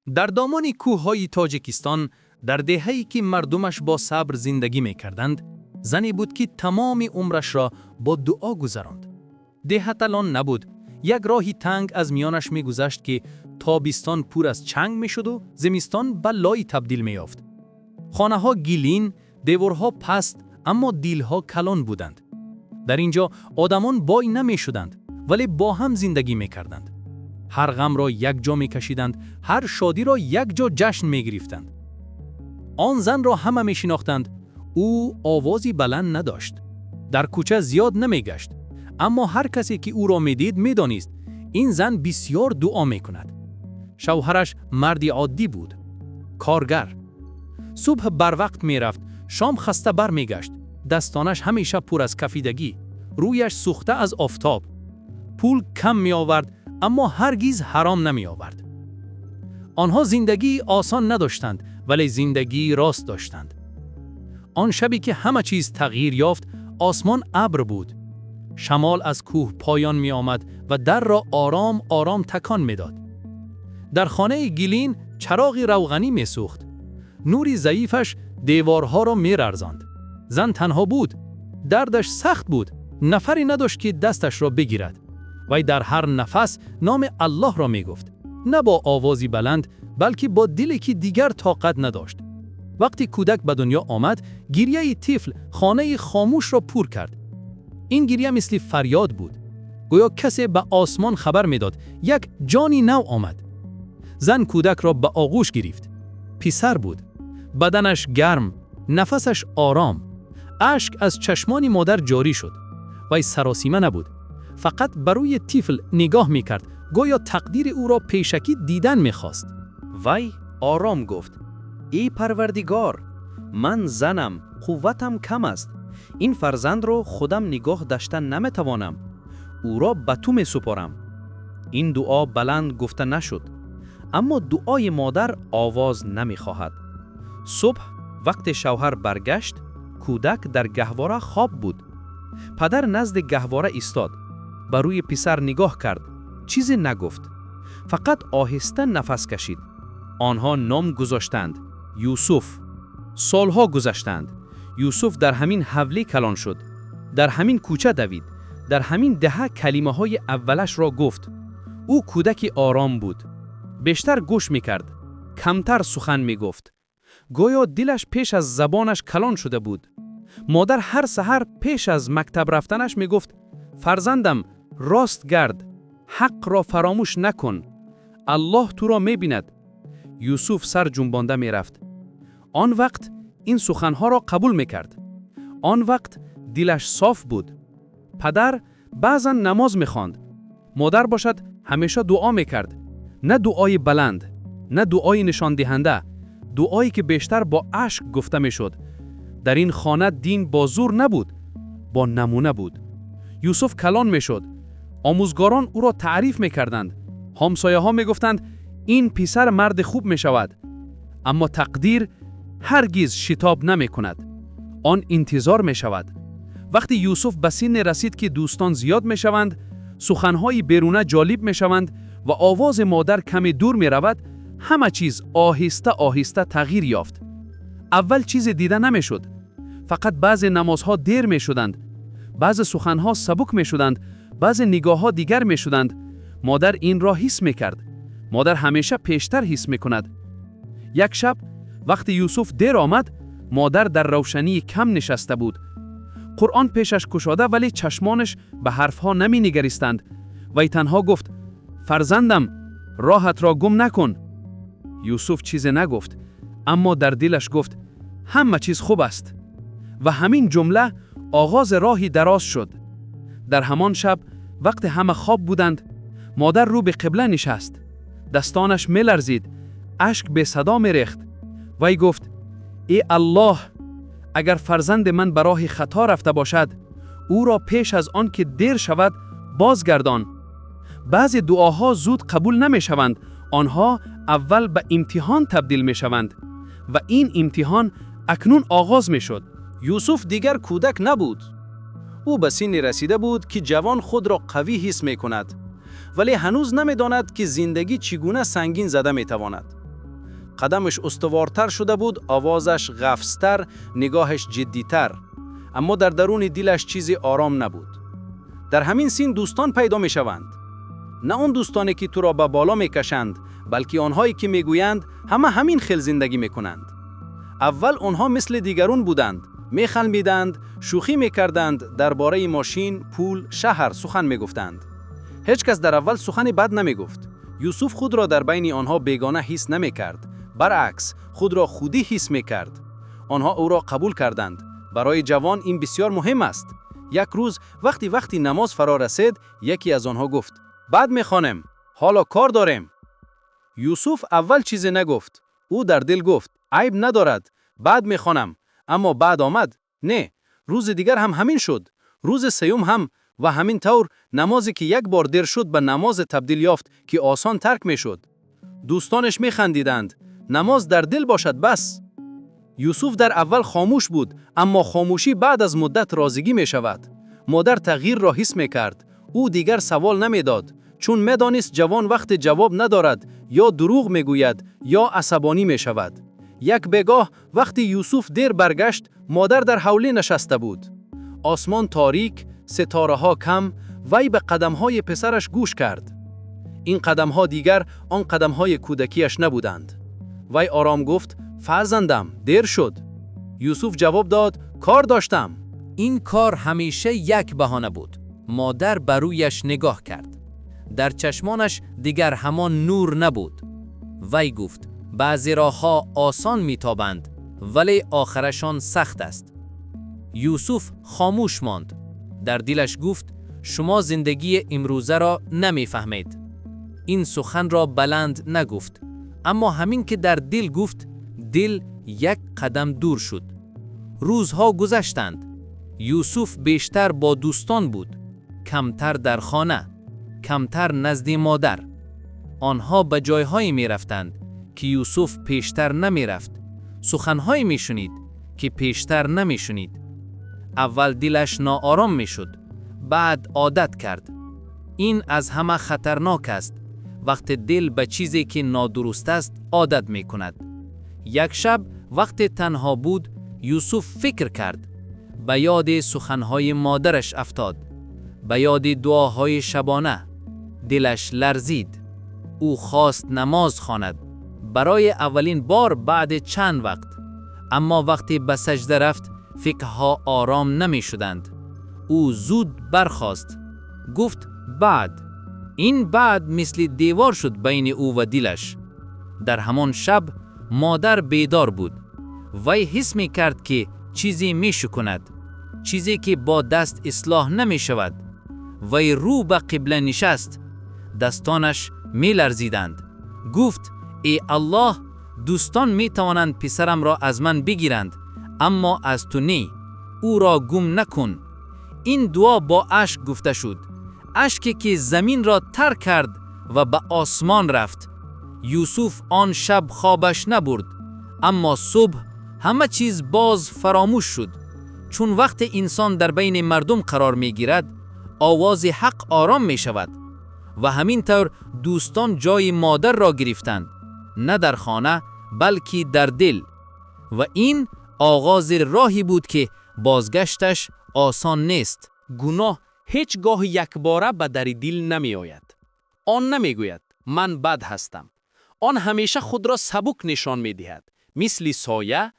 Дар домони кӯҳҳои Тоҷикистон, дар деҳае ки мардумаш бо сабр зиндагӣ мекарданд, зане буд, ки тамоми умрашро бо дуо гузаронд. Деҳа калон набуд. Як роҳи танг аз миёнаш мегузашт, ки тобистон пур аз чанг мешуду зимистон ба лой табдил меёфт. Хонаҳо гилин, деворҳо паст, аммо дилҳо калон буданд. Дар ин ҷо одамон бой намешуданд, вале бо ҳам зиндагӣ мекарданд. Ҳар ғамро якҷо мекашиданд, ҳар шодиро якҷо ҷашн мегирифтанд. Он занро ҳама мешинохтанд. Ӯ овози баланд надошт, дар кӯча зиёд намегашт, аммо ҳар касе ки ӯро медид, медонист: ин зан бисьёр дуо мекунад. Шавҳараш марди оддӣ буд, коргар. Субҳ барвақт мерафт, шом хаста бармегашт. Дастонаш ҳамеша пур аз кафидагӣ, рӯяш сӯхта аз офтоб. Пул кам меовард, аммо ҳаргиз ҳаром намеовард. Онҳо зиндагии осон надоштанд, вале зиндагии рост доштанд. Он шабе ки ҳама чиз тағйир ёфт, осмон абр буд. Шамол аз кӯҳ поён меомад ва дарро ором ором такон медод. Дар хонаи гилин чароғи равғанӣ месӯхт. Нури заифаш деворҳоро меларзонд. Зан танҳо буд, дардаш сахт буд, нафаре надошт, ки дасташро бигирад. Вай дар ҳар нафас номи Аллоҳро мегуфт, на бо овози баланд, балки бо диле ки дигар тоқат надошт. Вақте кӯдак ба дунё омад, гирьяи тифл хонаи хомӯшро пур кард. Ин гирья мисли фарёд буд, гӯё касе ба осмон хабар медод: як ҷони нав омад. Зан кӯдакро ба оғӯш гирифт. Писар буд. Баданаш гарм, нафасаш ором. Ашк аз чашмони модар ҷорӣ шуд. Вай саросима набуд, фақат ба рӯи тифл нигоҳ мекард, гӯё тақдири ӯро пешакӣ дидан мехост. Вай ором гуфт: «Эй Парвардигор, ман занам, қувватам кам аст. Ин фарзандро худам нигоҳ дошта наметавонам. Ӯро ба ту месупорам». Ин дуо баланд гуфта нашуд, аммо дуои модар овоз намехоҳад. Субҳ вақте шавҳар баргашт, кӯдак дар гаҳвора хоб буд. Падар назди гаҳвора истод, ба рӯи писар нигоҳ кард, чизе нагуфт, фақат оҳиста нафас кашид. Онҳо ном гузоштанд: Юсуф. Солҳо гузаштанд. Юсуф дар ҳамин ҳавлӣ калон шуд, дар ҳамин кӯча давид, дар ҳамин деҳа калимаҳои аввалашро гуфт. Ӯ кӯдаки ором буд, бештар гӯш мекард, камтар сухан мегуфт, гӯё дилаш пеш аз забонаш калон шуда буд. Модар ҳар саҳар пеш аз мактаб рафтанаш мегуфт: «Фарзандам, рост гард, ҳақро фаромӯш накун, Аллоҳ туро мебинад». Юсуф сар ҷунбонда мерафт. Он вақт ин суханҳоро қабул мекард. Он вақт дилаш соф буд. Падар баъзан намоз мехонд, модар бошад, ҳамеша дуо мекард. На дуои баланд, на дуои нишондиҳанда, дуое ки бештар бо ашк гуфта мешуд. Дар ин хона дин бо зӯр набуд, бо намуна буд. Юсуф калон мешуд. Омӯзгорон ӯро таъриф мекарданд. Ҳамсояҳо мегуфтанд: «Ин писар марди хуб мешавад». Аммо тақдир ҳаргиз шитоб намекунад, он интизор мешавад. Вақте Юсуф ба синне расид, ки дӯстон зиёд мешаванд, суханҳои беруна ҷолиб мешаванд ва овози модар каме дур меравад, ҳама чиз оҳиста оҳиста тағйир ёфт. Аввал чизе дида намешуд. Фақат баъзе намозҳо дер мешуданд, баъзе суханҳо сабук мешуданд, баъзе нигоҳҳо дигар мешуданд. Модар инро ҳис мекард. Модар ҳамеша пештар ҳис мекунад. Як шаб вақте Юсуф дер омад, модар дар равшании кам нишаста буд. Қуръон пешаш кушода, вале чашмонаш ба ҳарфҳо наменигаристанд. Вай танҳо гуфт: «Фарзандам, роҳатро гум накун». Юсуф чизе нагуфт, аммо дар дилаш гуфт: «Ҳама чиз хуб аст». Ва ҳамин ҷумла оғози роҳи дароз шуд. Дар ҳамон шаб, вақте ҳама хоб буданд, модар рӯ ба қибла нишаст. Дастонаш меларзид, ашк бесадо мерехт. Вай гуфт: «Эй Аллоҳ, агар фарзанди ман ба роҳи хато рафта бошад, ӯро пеш аз он ки дер шавад бозгардон». Баъзе дуоҳо зуд қабул намешаванд, онҳо аввал ба имтиҳон табдил мешаванд. Ва ин имтиҳон акнун оғоз мешуд. Юсуф дигар кӯдак набуд. Ӯ ба синне расида буд, ки ҷавон худро қавӣ ҳис мекунад, вале ҳанӯз намедонад, ки зиндагӣ чӣ гуна сангин зада метавонад. Қадамаш устувортар шуда буд, овозаш ғафзтар, нигоҳаш ҷиддитар. Аммо дар даруни дилаш чизе ором набуд. Дар ҳамин син дӯстон пайдо мешаванд. На он дӯстоне, ки туро ба боло мекашанд, балки онҳое, ки мегӯянд, ҳама ҳамин хел зиндагӣ мекунанд. Аввал онҳо мисли дигарон буданд, механдиданд, шӯхӣ мекарданд, дар бораи мошин, пул, шаҳр сухан мегуфтанд. Ҳеҷ кас дар аввал сухани бад намегуфт. Юсуф худро дар байни онҳо бегона ҳис намекард. Баръакс, худро худӣ ҳис мекард. Онҳо ӯро қабул карданд. Барои ҷавон ин бисёр муҳим аст. Як рӯз вақти намоз фаро расид, яке аз онҳо гуфт: «Баъд мехонем, ҳоло кор дорем». Юсуф аввал чизе нагуфт. Ӯ дар дил гуфт: «Айб надорад, баъд мехонам». Аммо баъд омад. Не, рӯзи дигар ҳам ҳамин шуд. Рӯзи сеюм ҳам ва ҳамин тавр намозе, ки як бор дер шуд, ба намозе табдил ёфт, ки осон тарк мешуд. Дӯстонаш механдиданд. Намоз дар дил бошад, бас. Юсуф дар аввал хомӯш буд, аммо хомӯшӣ баъд аз муддат розигӣ мешавад. Модар тағйирро ҳис мекард. Ӯ дигар савол намедод, чун медонист ҷавон вақте ҷавоб надорад, ё дурӯғ мегӯяд, ё асабонӣ мешавад. Як бегоҳ вақте Юсуф дер баргашт, модар дар ҳавлӣ нишаста буд. Осмон торик, ситораҳо кам, вай ба қадамҳои писараш гӯш кард. Ин қадамҳо дигар он қадамҳои кӯдакиаш набуданд. Вай ором гуфт: «Фарзандам, дер шуд». Юсуф ҷавоб дод: «Кор доштам». Ин кор ҳамеша як баҳона буд. Модар ба рӯяш нигоҳ кард. Дар чашмонаш дигар ҳамон нур набуд. Вай гуфт: «Баъзе роҳҳо осон метобанд, вале охирашон сахт аст». Юсуф хомӯш монд. Дар дилаш гуфт: «Шумо зиндагии имрӯзаро намефаҳмед». Ин суханро баланд нагуфт, аммо ҳамин ки дар дил гуфт, дил як қадам дур шуд. Рӯзҳо гузаштанд. Юсуф бештар бо дӯстон буд, камтар дар хона, камтар назди модар. Онҳо ба ҷойҳое мерафтанд, ки Юсуф пештар намерафт, суханҳое мешунид, ки пештар намешунид. Аввал дилаш ноором мешуд, баъд одат кард. Ин аз ҳама хатарнок аст, вақте дил ба чизе, ки нодуруст аст, одат мекунад. Як шаб вақте танҳо буд, Юсуф фикр кард. Ба ёди суханҳои модараш афтод, ба ёди дуоҳои шабона. Дилаш ларзид. Ӯ хост намоз хонад барои аввалин бор баъди чанд вақт. Аммо вақте ба саҷда рафт, фикрҳо ором намешуданд. Ӯ зуд бархост. Гуфт: «Баъд». Ин баъд мисли девор шуд байни ӯ ва дилаш. Дар ҳамон шаб модар бедор буд. Вай ҳис мекард, ки чизе мешукунад, чизе, ки бо даст ислоҳ намешавад. Вай рӯ ба қибла нишаст, дастонаш меларзиданд. Гуфт: «Э Аллоҳ, дӯстон метавонанд писарамро аз ман бигиранд, аммо аз ту не. Ӯро гум накун». Ин дуо бо ашк гуфта шуд, ашке, ки заминро тар кард ва ба осмон рафт. Юсуф он шаб хобаш набурд, аммо субҳ ҳама чиз боз фаромӯш шуд, чун вақте инсон дар байни мардум қарор мегирад, овози ҳақ ором мешавад. Ва ҳамин тавр дӯстон ҷои модарро гирифтанд, на дар хона, балки дар дил. Ва ин оғози роҳе буд, ки бозгашташ осон нест. Гуноҳ ҳеҷ гоҳ якбора ба дари дил намеояд. Он намегӯяд: «Ман бад ҳастам». Он ҳамеша худро сабук нишон медиҳад, мисли соя,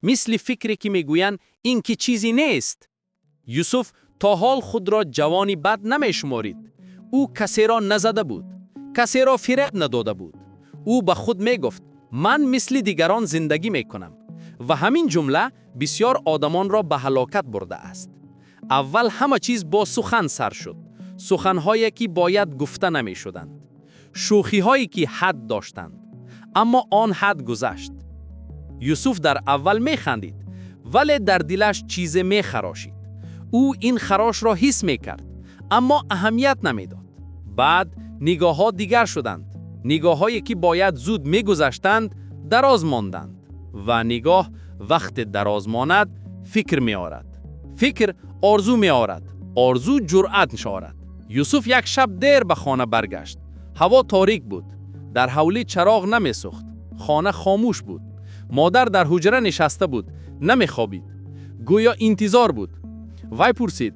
мисли фикре, ки мегӯянд: «Ин ки чизе нест». Юсуф то ҳол худро ҷавони бад намешуморид. Ӯ касеро назада буд, касеро фиреб надода буд. Ӯ ба худ мегуфт: «Ман мисли дигарон зиндагӣ мекунам». Ва ҳамин ҷумла бисёр одамонро ба ҳалокат бурдааст. Аввал ҳама чиз бо сухан сар шуд, суханҳое, ки бояд гуфта намешуданд, шӯхиҳое, ки ҳад доштанд, аммо он ҳад гузашт. Юсуф дар аввал механдид, вале дар дилаш чизе мехарошид. Ӯ ин харошро ҳис мекард, аммо аҳамият намедод. Баъд нигоҳҳо дигар шуданд. Нигоҳҳое, ки бояд зуд мегузаштанд, дароз монданд. Ва нигоҳ вақте дароз монад, фикр меорад, фикр орзу меорад, орзу ҷуръат меорад. Юсуф як шаб дер ба хона баргашт. Ҳаво торик буд, дар ҳавлӣ чароғ намесӯхт. Хона хомӯш буд. Модар дар ҳуҷра нишаста буд, намехобид. Гӯё интизор буд. Вай пурсид: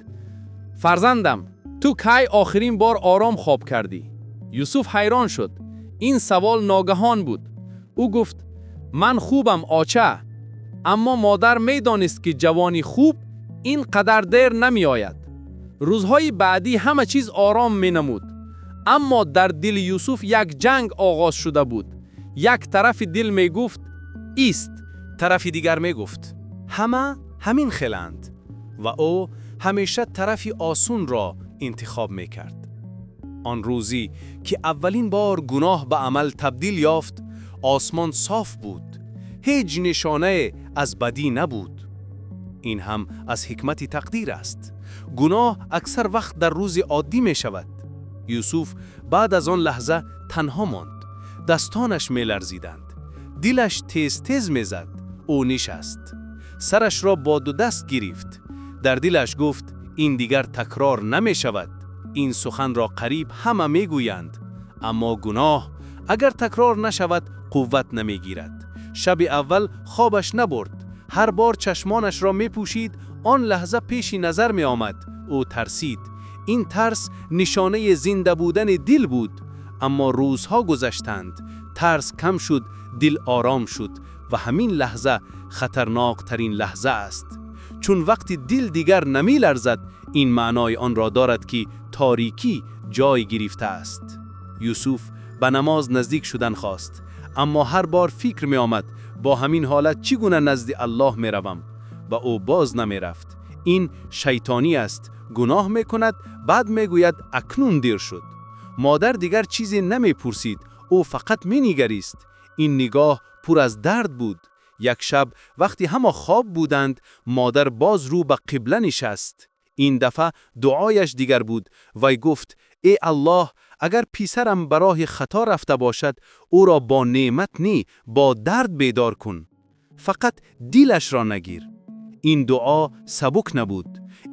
«Фарзандам, ту кай охирин бор ором хоб кардӣ?» Юсуф ҳайрон шуд. Ин савол ногаҳон буд. Ӯ гуфт: «Ман хубам, оча». Аммо модар медонист, ки ҷавоби хуб ин қадар дер намеояд. Рӯзҳои баъдӣ ҳама чиз ором менамуд, аммо дар дили Юсуф як ҷанг оғоз шуда буд. Як тарафи дил мегуфт: «Ист». Тарафи дигар мегуфт: «Ҳама ҳамин хеланд». Ва ӯ ҳамеша тарафи осонро интихоб мекард. Он рӯзе ки аввалин бор гуноҳ ба амал табдил ёфт, осмон соф буд. Ҳеҷ нишонае аз бадӣ набуд. Ин ҳам аз ҳикмати тақдир аст. Гуноҳ аксар вақт дар рӯзи оддӣ мешавад. Юсуф баъд аз он лаҳза танҳо монд. Дастонаш меларзиданд. Дилаш тез-тез мезад. Ӯ нишаст. Сарашро бо ду даст гирифт. Дар дилаш гуфт: «Ин дигар такрор намешавад». Ин суханро қариб ҳама мегӯянд. Аммо гуноҳ агар такрор нашавад, қувват намегирад. Шаби аввал хобаш набурд. Ҳар бор чашмонашро мепӯшид, он лаҳза пеши назар меомад. Ӯ тарсид. Ин тарс нишонаи зинда будани дил буд. Аммо рӯзҳо гузаштанд. Тарс кам шуд, дил ором шуд ва ҳамин лаҳза хатарноктарин лаҳза аст. Чун вақти дил дигар намеларзад, ин маънои онро дорад, ки торикӣ ҷой гирифтааст. Юсуф ба намоз наздик шудан хост, аммо ҳар бор фикр меомад: бо ҳамин ҳолат чӣ гуна назди Аллоҳ меравам? Ва ӯ боз намерафт. Ин шайтонӣ аст. Гуноҳ мекунад, баъд мегӯяд: «Акнун дер шуд». Модар дигар чизе намепурсид. Ӯ фақат менигарист. Ин нигоҳ пур аз дард буд. Як шаб, вақте ҳама хоб буданд, модар боз рӯ ба қибла нишаст. Ин дафъа дуояш дигар буд. Вай гуфт: «Эй Аллоҳ, агар писарам ба роҳи хато рафта бошад, ӯро бо неъмат не, бо дард бедор кун. Фақат дилашро нагир». Ин дуо сабук набуд.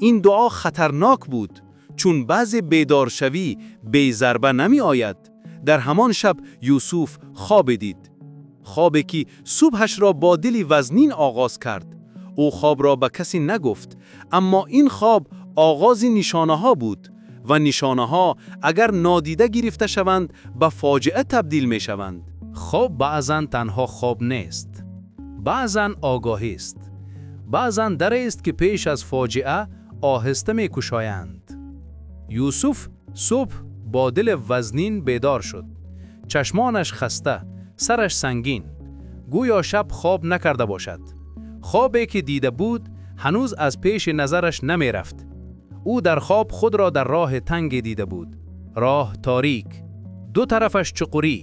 Ин дуо хатарнок буд, чун баъзе бедоршавӣ бе зарба намеояд. Дар ҳамон шаб Юсуф хобе дид, хобе ки субҳашро бо дили вазнин оғоз кард. Ӯ хобро ба касе нагуфт, аммо ин хоб оғози нишонаҳо буд ва нишонаҳо агар нодида гирифта шаванд, ба фоҷиа табдил мешаванд. Хоб баъзан танҳо хоб нест. Баъзан огоҳист. Баъзан дарест, ки пеш аз фоҷиа оҳиста мекушоянд. Юсуф субҳ бо дили вазнин бедор шуд. Чашмонаш хаста, сараш сангин. Гӯё шаб хоб накарда бошад. Хобе ки дида буд, ҳанӯз аз пеши назараш намерафт. Ӯ дар хоб худро дар роҳи танге дида буд. Роҳ торик. Ду тарафаш чуқурӣ.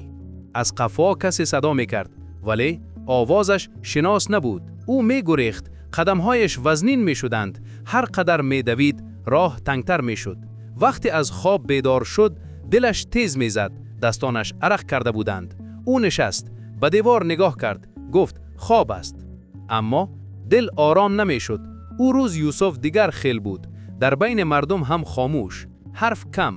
Аз қафо касе садо мекард, вале овозаш шинос набуд. Ӯ мегурехт, қадамҳояш вазнин мешуданд. Ҳар қадар медавид, роҳ тангтар мешуд. Вақте аз хоб бедор шуд, дилаш тез мезад, дастонаш арақ карда буданд. Ӯ нишаст, ба девор нигоҳ кард, гуфт: хоб аст. Аммо дил ором намешуд. Ӯ рӯз Юсуф дигар хел буд. Дар байни мардум ҳам хомӯш, ҳарф кам,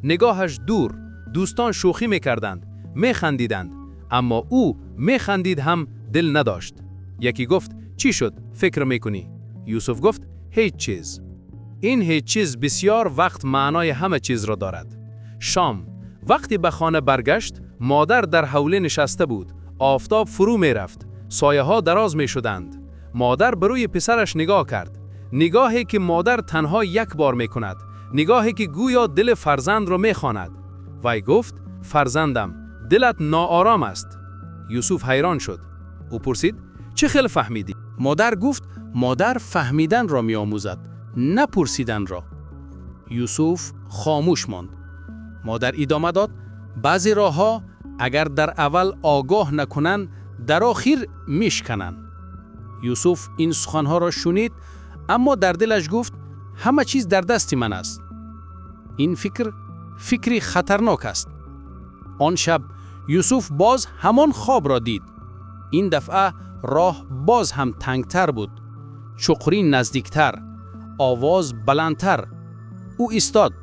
нигоҳаш дур. Дӯстон шӯхӣ мекарданд, механдиданд, аммо ӯ механдид ҳам, дил надошт. Яке гуфт: «Чӣ шуд, фикр мекунӣ?» Юсуф гуфт: «Ҳеҷ чиз». Ин ҳеҷ чиз бисёр вақт маънои ҳама чизро дорад. Шом вақте ба хона баргашт, модар дар ҳавлӣ нишаста буд. Офтоб фурӯ мерафт, сояҳо дароз мешуданд. Модар ба рӯи писараш нигоҳ кард. Нигоҳе ки модар танҳо як бор мекунад. Нигоҳе ки гӯё дили фарзандро мехонад. Вай гуфт: «Фарзандам, дилат ноором аст». Юсуф ҳайрон шуд. Ӯ пурсид: «Чӣ хел фаҳмидӣ?» Модар гуфт: «Модар фаҳмиданро меомӯзад, на пурсиданро». Юсуф хомӯш монд. Модар идома дод: «Баъзе роҳҳо агар дар аввал огоҳ накунанд, дар охир мешкананд». Юсуф ин суханҳоро шунид, аммо дар дилаш гуфт: «Ҳама чиз дар дасти ман аст». Ин фикр фикри хатарнок аст. Он шаб Юсуф боз ҳамон хобро дид. Ин дафъа роҳ боз ҳам тангтар буд, чуқурӣ наздиктар, овоз баландтар. Ӯ истод,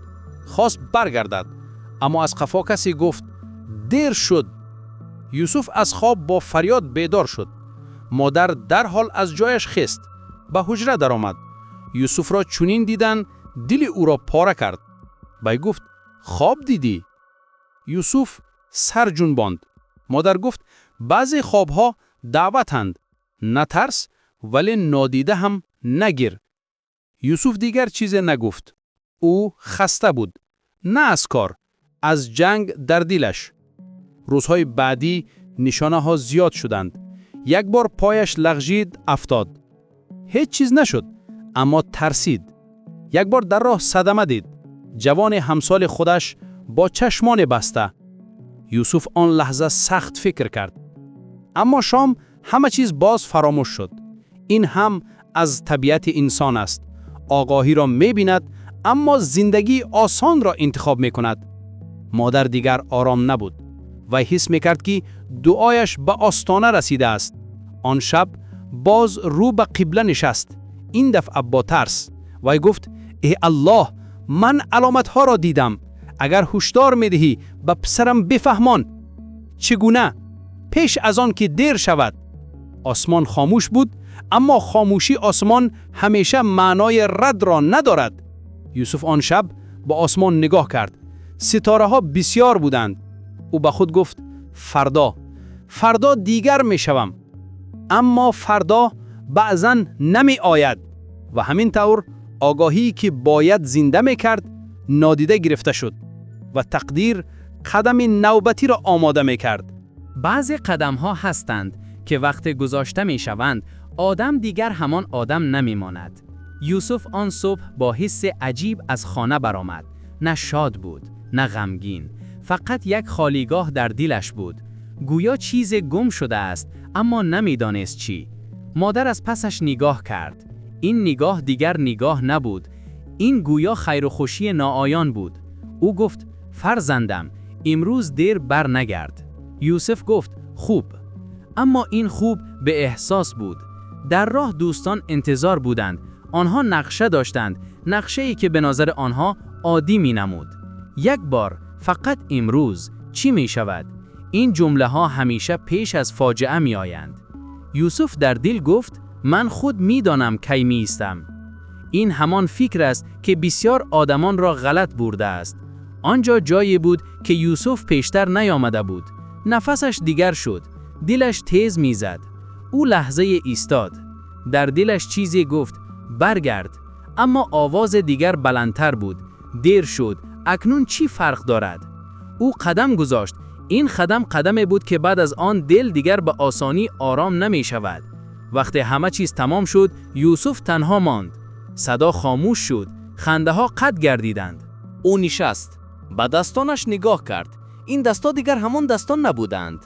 хост баргардад, аммо аз қафо касе гуфт: «Дер шуд». Юсуф аз хоб бо фарёд бедор шуд. Модар дарҳол аз ҷояш хест, ба ҳуҷра даромад. Юсуфро чунин дидан дили ӯро пора кард. Вай гуфт: «Хоб дидӣ?» Юсуф сар ҷунбонд. Модар гуфт: «Баъзе хобҳо даъватанд. Натарс, вале нодида ҳам нагир». Юсуф дигар чизе нагуфт. Ӯ хаста буд. На аз кор, аз ҷанг дар дилаш. Рӯзҳои баъдӣ нишонаҳо зиёд шуданд. Як бор пояш лағжид, афтод. Ҳеҷ чиз нашуд, аммо тарсид. Як бор дар роҳ садама дид. Ҷавони ҳамсоли худаш бо чашмоне баста. Юсуф он лаҳза сахт фикр кард. Аммо шом ҳама чиз боз фаромӯш шуд. Ин ҳам аз табиати инсон аст. Огоҳиро мебинад, аммо зиндагии осонро интихоб мекунад. Модар дигар ором набуд ва ҳис мекард, ки дуояш ба остона расидааст. Он шаб боз рӯ ба қибла нишаст. Ин дафъа бо тарс. Вай гуфт: «Э Аллоҳ, ман аломатҳоро дидам. Агар ҳушдор медиҳӣ, ба писарам бифаҳмон. Чӣ гуна? Пеш аз он ки дер шавад». Осмон хомӯш буд, аммо хомӯшии осмон ҳамеша маънои радро надорад. Юсуф он шаб ба осмон нигоҳ кард. Ситораҳо бисёр буданд. Ӯ ба худ гуфт: «Фардо, фардо дигар мешавам». Аммо фардо баъзан намеояд ва ҳамин тавр огоҳие, ки бояд зинда мекард, нодида гирифта шуд ва тақдир қадами навбатиро омода мекард. Баъзе қадамҳо ҳастанд, ки вақте гузошта мешаванд, одам дигар ҳамон одам намемонад. Юсуф он субҳ бо ҳисси аҷиб аз хона баромад. На шод буд, на ғамгин. Фақат як холигоҳ дар дилаш буд. Гӯё чизе гум шудааст, аммо намедонист чӣ. Модар аз пасаш нигоҳ кард. Ин нигоҳ дигар нигоҳ набуд. Ин гӯё хайру хушии ноаён буд. Ӯ гуфт: «Фарзандам, имрӯз дер бар нагард». Юсуф гуфт: «Хуб». Аммо ин «хуб» беэҳсос буд. Дар роҳ дӯстон интизор буданд. Онҳо нақша доштанд, нақшае ки ба назари онҳо оддӣ менамуд. Як бор, фақат имрӯз, чӣ мешавад? Ин ҷумлаҳо ҳамеша пеш аз фоҷиа меоянд. Юсуф дар дил гуфт: «Ман худ медонам, кай меистам». Ин ҳамон фикр аст, ки бисёр одамонро ғалат бурдааст. Он ҷо ҷое буд, ки Юсуф пештар наёмада буд. Нафасаш дигар шуд, дилаш тез мезад. Ӯ лаҳзае истод. Дар дилаш чизе гуфт: «Баргард». Аммо овози дигар баландтар буд: «Дер шуд, акнун чӣ фарқ дорад?» Ӯ қадам гузошт. Ин қадам қадаме буд, ки баъд аз он дил дигар ба осонӣ ором намешавад. Вақте ҳама чиз тамом шуд, Юсуф танҳо монд. Садо хомӯш шуд, хандаҳо қатъ гардиданд. Ӯ нишаст, ба дастонаш нигоҳ кард. Ин дастҳо дигар ҳамон дастон набуданд.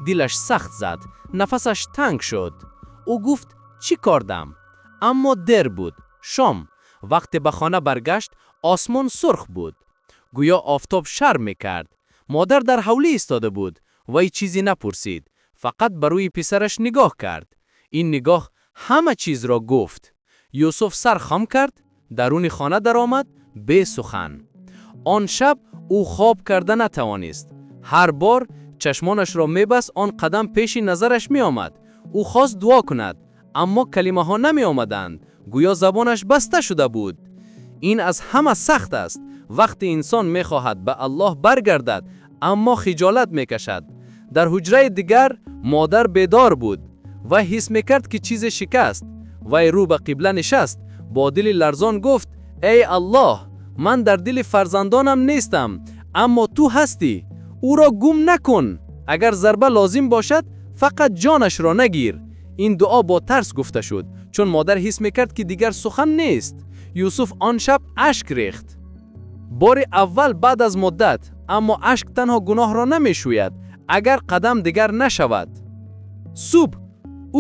Дилаш сахт зад, нафасаш танг шуд. Ӯ гуфт: «Чӣ кардам?» Аммо дер буд. Шом вақте ба хона баргашт, осмон сурх буд, гӯё офтоб шарм мекард. Модар дар ҳавлӣ истода буд. Вай чизе напурсид, фақат ба рӯи писараш нигоҳ кард. Ин нигоҳ ҳама чизро гуфт. Юсуф сар хам кард, даруни хона даромад бесухан. Он шаб ӯ хоб карда натавонист. Ҳар бор чашмонашро мебаст, он қадам пеши назараш меомад. Ӯ хост дуо кунад, аммо калимаҳо намеомаданд, гӯё забонаш баста шуда буд. Ин аз ҳама сахт аст: вақте инсон мехоҳад ба Аллоҳ баргардад, аммо хиҷолат мекашад. Дар ҳуҷраи дигар модар бедор буд ва ҳис мекард, ки чизе шикаст. Вай рӯ ба қибла нишаст, бо дили ларзон гуфт: «Эй Аллоҳ, ман дар дили фарзандонам нестам, аммо ту ҳастӣ. Ӯро гум накун. Агар зарба лозим бошад, фақат ҷонашро нагир». Ин дуо бо тарс гуфта шуд, чун модар ҳис мекард, ки дигар сухан нест. Юсуф он шаб ашк рехт, бори аввал баъд аз муддат. Аммо ашк танҳо гуноҳро намешӯяд, агар қадам дигар нашавад. Субҳ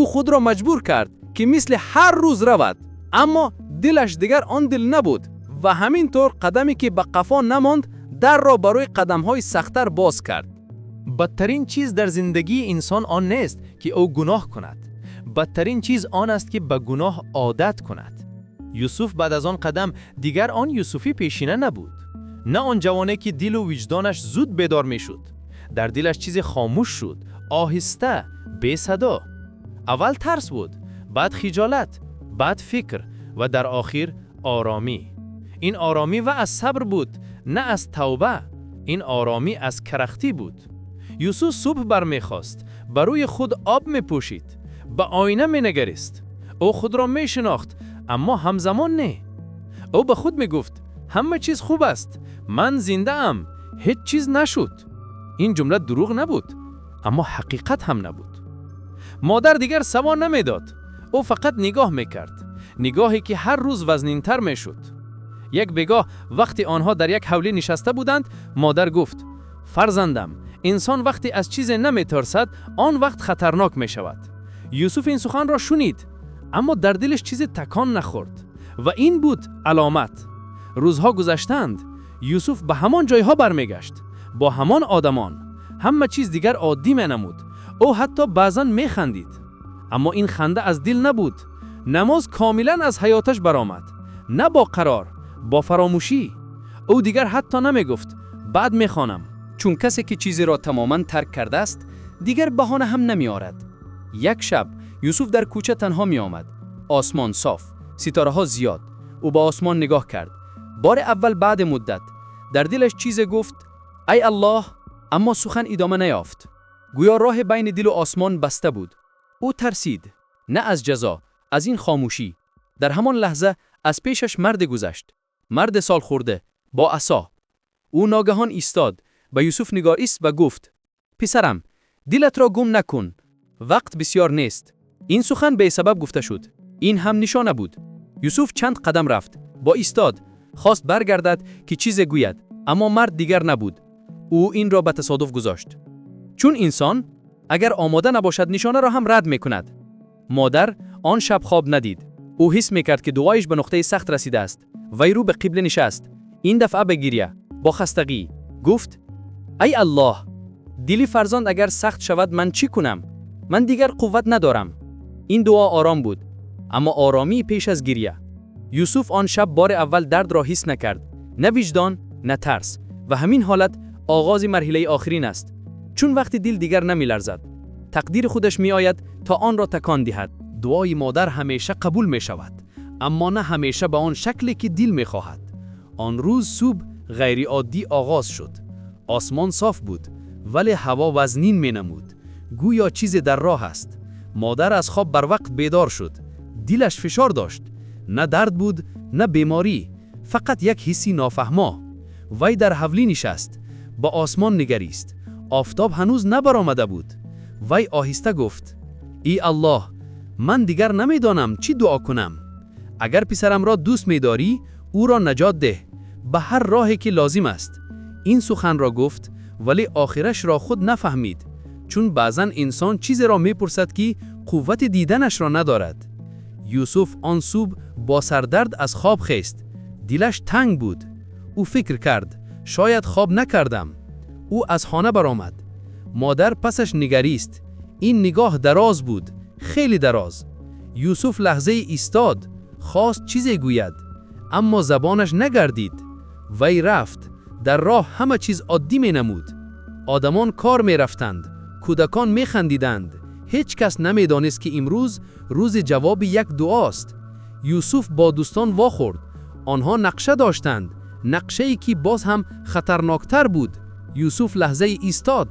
ӯ худро маҷбур кард, ки мисли ҳар рӯз равад, аммо дилаш дигар он дил набуд. Ва ҳамин тавр қадаме, ки ба қафо намонд, дарро барои қадамҳои сахттар боз кард. Бадтарин чиз дар зиндагии инсон он нест, ки ӯ гуноҳ кунад. Бадтарин чиз он аст, ки ба гуноҳ одат кунад. Юсуф баъд аз он қадам дигар он Юсуфи пешина набуд, на он ҷавоне, ки дилу виҷдонаш зуд бедор мешуд. Дар дилаш чизе хомӯш шуд. Оҳиста, бесадо. Аввал тарс буд, баъд хиҷолат, баъд фикр ва дар охир оромӣ. Ин оромӣ ва аз сабр буд, на аз тавба. Ин оромӣ аз карахтӣ буд. Юсуф субҳ бармехост, ба рӯи худ об мепошид, ба оина менигарист. Ӯ худро мешинохт, аммо ҳамзамон не. Ӯ ба худ мегуфт: ҳама чиз хуб аст, ман зиндаам, ҳеҷ чиз нашуд. Ин ҷумла дурӯғ набуд, аммо ҳақиқат ҳам набуд. Модар дигар савол намедод. Ӯ фақат нигоҳ мекард, нигоҳе ки ҳар рӯз вазнинтар мешуд. Як бегоҳ, вақте онҳо дар як ҳавлӣ нишаста буданд, модар гуфт: фарзандам, инсон вақте аз чизе наметарсад, он вақт хатарнок мешавад. Юсуф ин суханро шунид, аммо дар дилаш чизе такон нахӯрд. Ва ин буд аломат. Рӯзҳо гузаштанд. Юсуф ба ҳамон ҷойҳо бармегашт, бо ҳамон одамон. Ҳама чиз дигар оддӣ менамуд. Ӯ ҳатто баъзан механдид. Аммо ин ханда аз дил набуд. Намоз комилан аз ҳаёташ баромад. На бо қарор, бо фаромӯшӣ. Ӯ дигар ҳатто намегуфт: баъд мехонам. Чун касе ки чизеро тамоман тарк кардааст, дигар баҳона ҳам намеорад. Як шаб Юсуф дар кӯча танҳо меомад. Осмон соф, ситораҳо зиёд. Ӯ ба осмон нигоҳ кард. Бори аввал баъди муддат. Дар дилаш чизе гуфт: ай Аллоҳ, аммо сухан идома наёфт. Гӯё роҳи байни дилу осмон баста буд. Ӯ тарсид. На аз ҷазо, аз ин хомӯшӣ. Дар ҳамон лаҳза аз пешаш марде гузашт. Марди солхӯрда, бо асо. Ӯ ногаҳон истод, ба Юсуф нигоҳист ва гуфт: писарам, дилатро гум накун. Вақт бисёр нест. Ин сухан бесабаб гуфта шуд. Ин ҳам нишона буд. Юсуф чанд қадам рафт. Боз истод. Хост баргардад ки чизе гӯяд, аммо мард дигар набуд. Ӯ инро ба тасодуф гузошт. Чун инсон агар омода набошад, нишонаро ҳам рад мекунад. Модар он шаб хоб надид. Ӯ ҳис мекард ки дуояш ба нуқтаи сахт расидааст. Вай рӯ ба қибла нишаст. Ин дафъа бе гиря, бо хастагӣ. Гуфт: ай Аллоҳ, дили фарзанд агар сахт шавад, ман чӣ кунам? Ман дигар қувват надорам. Ин дуо ором буд, аммо оромии пеш аз гиря. Юсуф он шаб бори аввал дардро ҳис накард. На виҷдон, на тарс. Ва ҳамин ҳолат оғози марҳилаи охирин аст. Чун вақти дил дигар намеларзад, тақдир худаш меояд то онро такон диҳад. Дуои модар ҳамеша қабул мешавад, аммо на ҳамеша ба он шакле ки дил мехоҳад. Он рӯз субҳ ғайриоддӣ оғоз шуд. Осмон соф буд, вале ҳаво вазнин менамуд, гӯё чизе дар роҳ аст. Модар аз хоб барвақт бедор шуд. Дилаш фишор дошт. На дард буд, на беморӣ, фақат як ҳисси нофаҳмо. Вай дар ҳавлӣ нишаст, ба осмон нигарист. Офтоб ҳанӯз набаромада буд. Вай оҳиста гуфт: эй Аллоҳ, ман дигар намедонам чӣ дуо кунам. Агар писарамро дӯст медорӣ, ӯро наҷот деҳ, ба ҳар роҳе ки лозим аст. Ин суханро гуфт, вале охирашро худ нафаҳмид, чун баъзан инсон чизеро мепурсад ки қуввати диданашро надорад. Юсуф он субҳ бо сардард аз хоб хест. Дилаш танг буд. Ӯ фикр кард: шояд хоб накардам. Ӯ аз хона баромад. Модар пасаш нигарист. Ин нигоҳ дароз буд, хеле дароз. Юсуф лаҳзае истод, хост чизе гӯяд, аммо забонаш нагардид. Вай рафт. Дар роҳ ҳама чиз оддӣ менамуд. Одамон кор мерафтанд, кӯдакон механдиданд. Ҳеҷ кас намедонист ки имрӯз рӯзи ҷавоби як дуост. Юсуф бо дӯстон вохӯрд. Онҳо нақша доштанд, нақшае ки боз ҳам хатарноктар буд. Юсуф лаҳзае истод,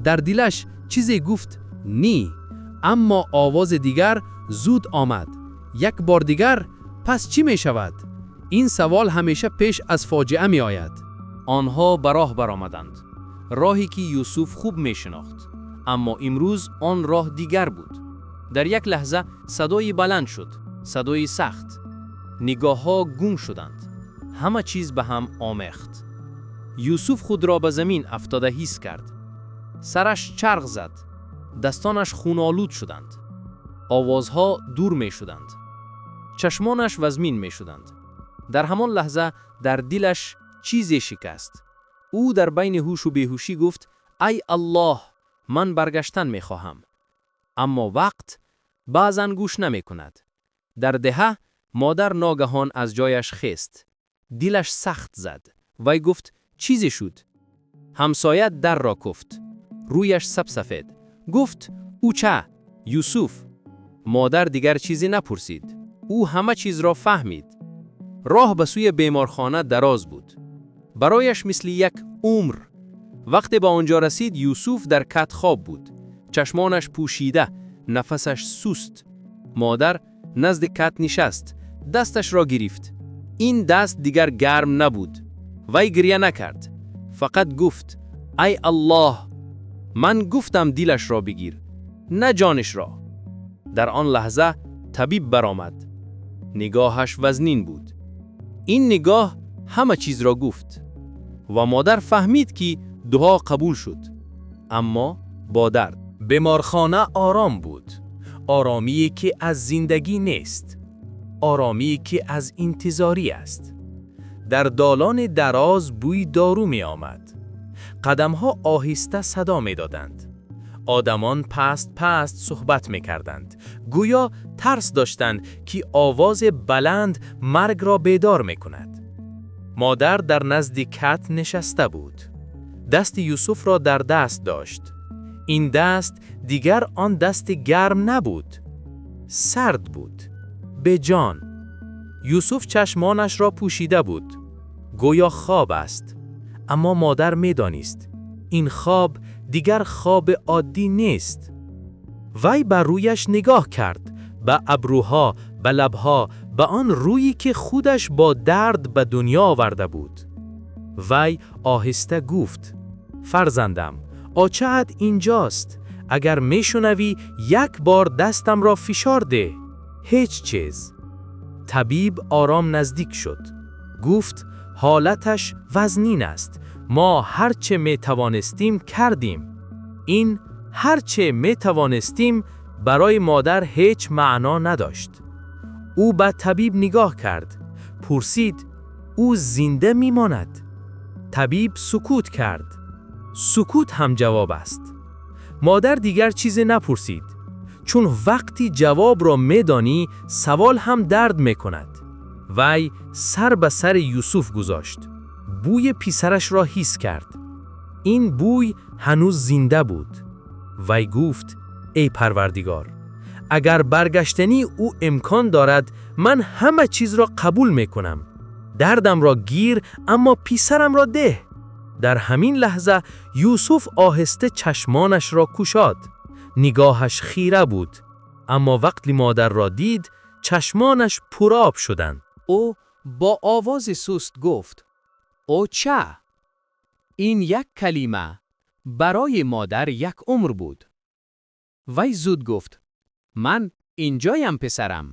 дар дилаш чизе гуфт: не. Аммо овози дигар зуд омад: як бор дигар пас чӣ мешавад? Ин савол ҳамеша пеш аз фоҷиа меояд. Онҳо ба роҳ баромаданд, роҳе ки Юсуф хуб мешинохт, аммо имрӯз он роҳ дигар буд. Дар як лаҳза садои баланд шуд, садои сахт. Нигоҳҳо гум шуданд. Ҳама чиз ба ҳам омехт. Юсуф худро ба замин афтода ҳис кард. Сараш чарх зад, дастонаш хунолуд шуданд. Овозҳо дур мешуданд. Чашмонаш вазмин мешуданд. Дар ҳамон лаҳза дар дилаш чизе шикаст. Ӯ дар байни ҳушу беҳушӣ гуфт: ай Аллоҳ, ман баргаштан мехоҳам. Аммо вақт баъзан гӯш намекунад. Дар деҳа модар ногаҳон аз ҷояш хест. Дилаш сахт зад. Вай гуфт: чизе шуд. Ҳамсоя дарро куфт. Рӯяш сапсафед. Гуфт: «Уча, Юсуф». Модар дигар чизе напурсид. Ӯ ҳама чизро фаҳмид. Роҳ ба сӯи беморхона дароз буд. Барояш мисли як умр. Вақте ба он ҷо расид, Юсуф дар кат хоб буд. Чашмонаш пӯшида, нафасаш суст. Модар назди кат нишаст, дасташро гирифт. Ин даст дигар гарм набуд. Вай гиря накард. Фақат гуфт: «Ай Аллоҳ, ман гуфтам дилашро бигир, на ҷонашро». Дар он лаҳза табиб баромад. Нигоҳаш вазнин буд. Ин нигоҳ ҳама чизро гуфт. Ва модар фаҳмид, ки дуо қабул шуд, аммо бо дард. Беморхона ором буд. Оромие ки аз зиндагӣ нест. Оромие ки аз интизорӣ аст. Дар долони дароз бӯи дору меомад. Қадамҳо оҳиста садо медоданд. Одамон паст паст суҳбат мекарданд. Гӯё тарс доштанд, ки овози баланд маргро бедор мекунад. Модар дар назди кат нишаста буд. Дасти Юсуфро дар даст дошт. Ин даст дигар он дасти гарм набуд. Сард буд. Беҷон. Юсуф чашмонашро пӯшида буд. Гӯё хоб аст. Аммо модар медонист. Ин хоб дигар хоби оддӣ нест. Вай ба рӯяш нигоҳ кард, ба абрӯҳо, ба лабҳо, ба он рӯе ки худаш бо дард ба дунё оварда буд. Вай оҳиста гуфт: «Фарзандам, очаат инҷост. Агар мешунавӣ, як бор дастамро фишор деҳ. Ҳеҷ чиз». Табиб ором наздик шуд. Гуфт: «Ҳолаташ вазнин аст. Мо ҳарче метавонистем кардем». Ин «ҳарче метавонистем» барои модар ҳеҷ маъно надошт. Ӯ ба табиб нигоҳ кард. Пурсид: «Ӯ зинда мемонад?» Табиб сукут кард. Сукут ҳам ҷавоб аст. Модар дигар чизе напурсид. Чун вақти ҷавобро медонӣ, савол ҳам дард мекунад. Вай сар ба сари Юсуф гузошт. Бӯи писарашро ҳис кард. Ин бӯй ҳанӯз зинда буд. Вай гуфт: «Эй Парвардигор, агар баргаштани ӯ имкон дорад, ман ҳама чизро қабул мекунам. Дардамро гир, аммо писарамро деҳ». Дар ҳамин лаҳза Юсуф оҳиста чашмонашро кушод. Нигоҳаш хира буд. Аммо вақте модарро дид, чашмонаш пуроб шуданд. Ӯ бо овози суст гуфт: «Оча». Ин як калима барои модар як умр буд. Вай зуд гуфт: «Ман инҷоям, писарам.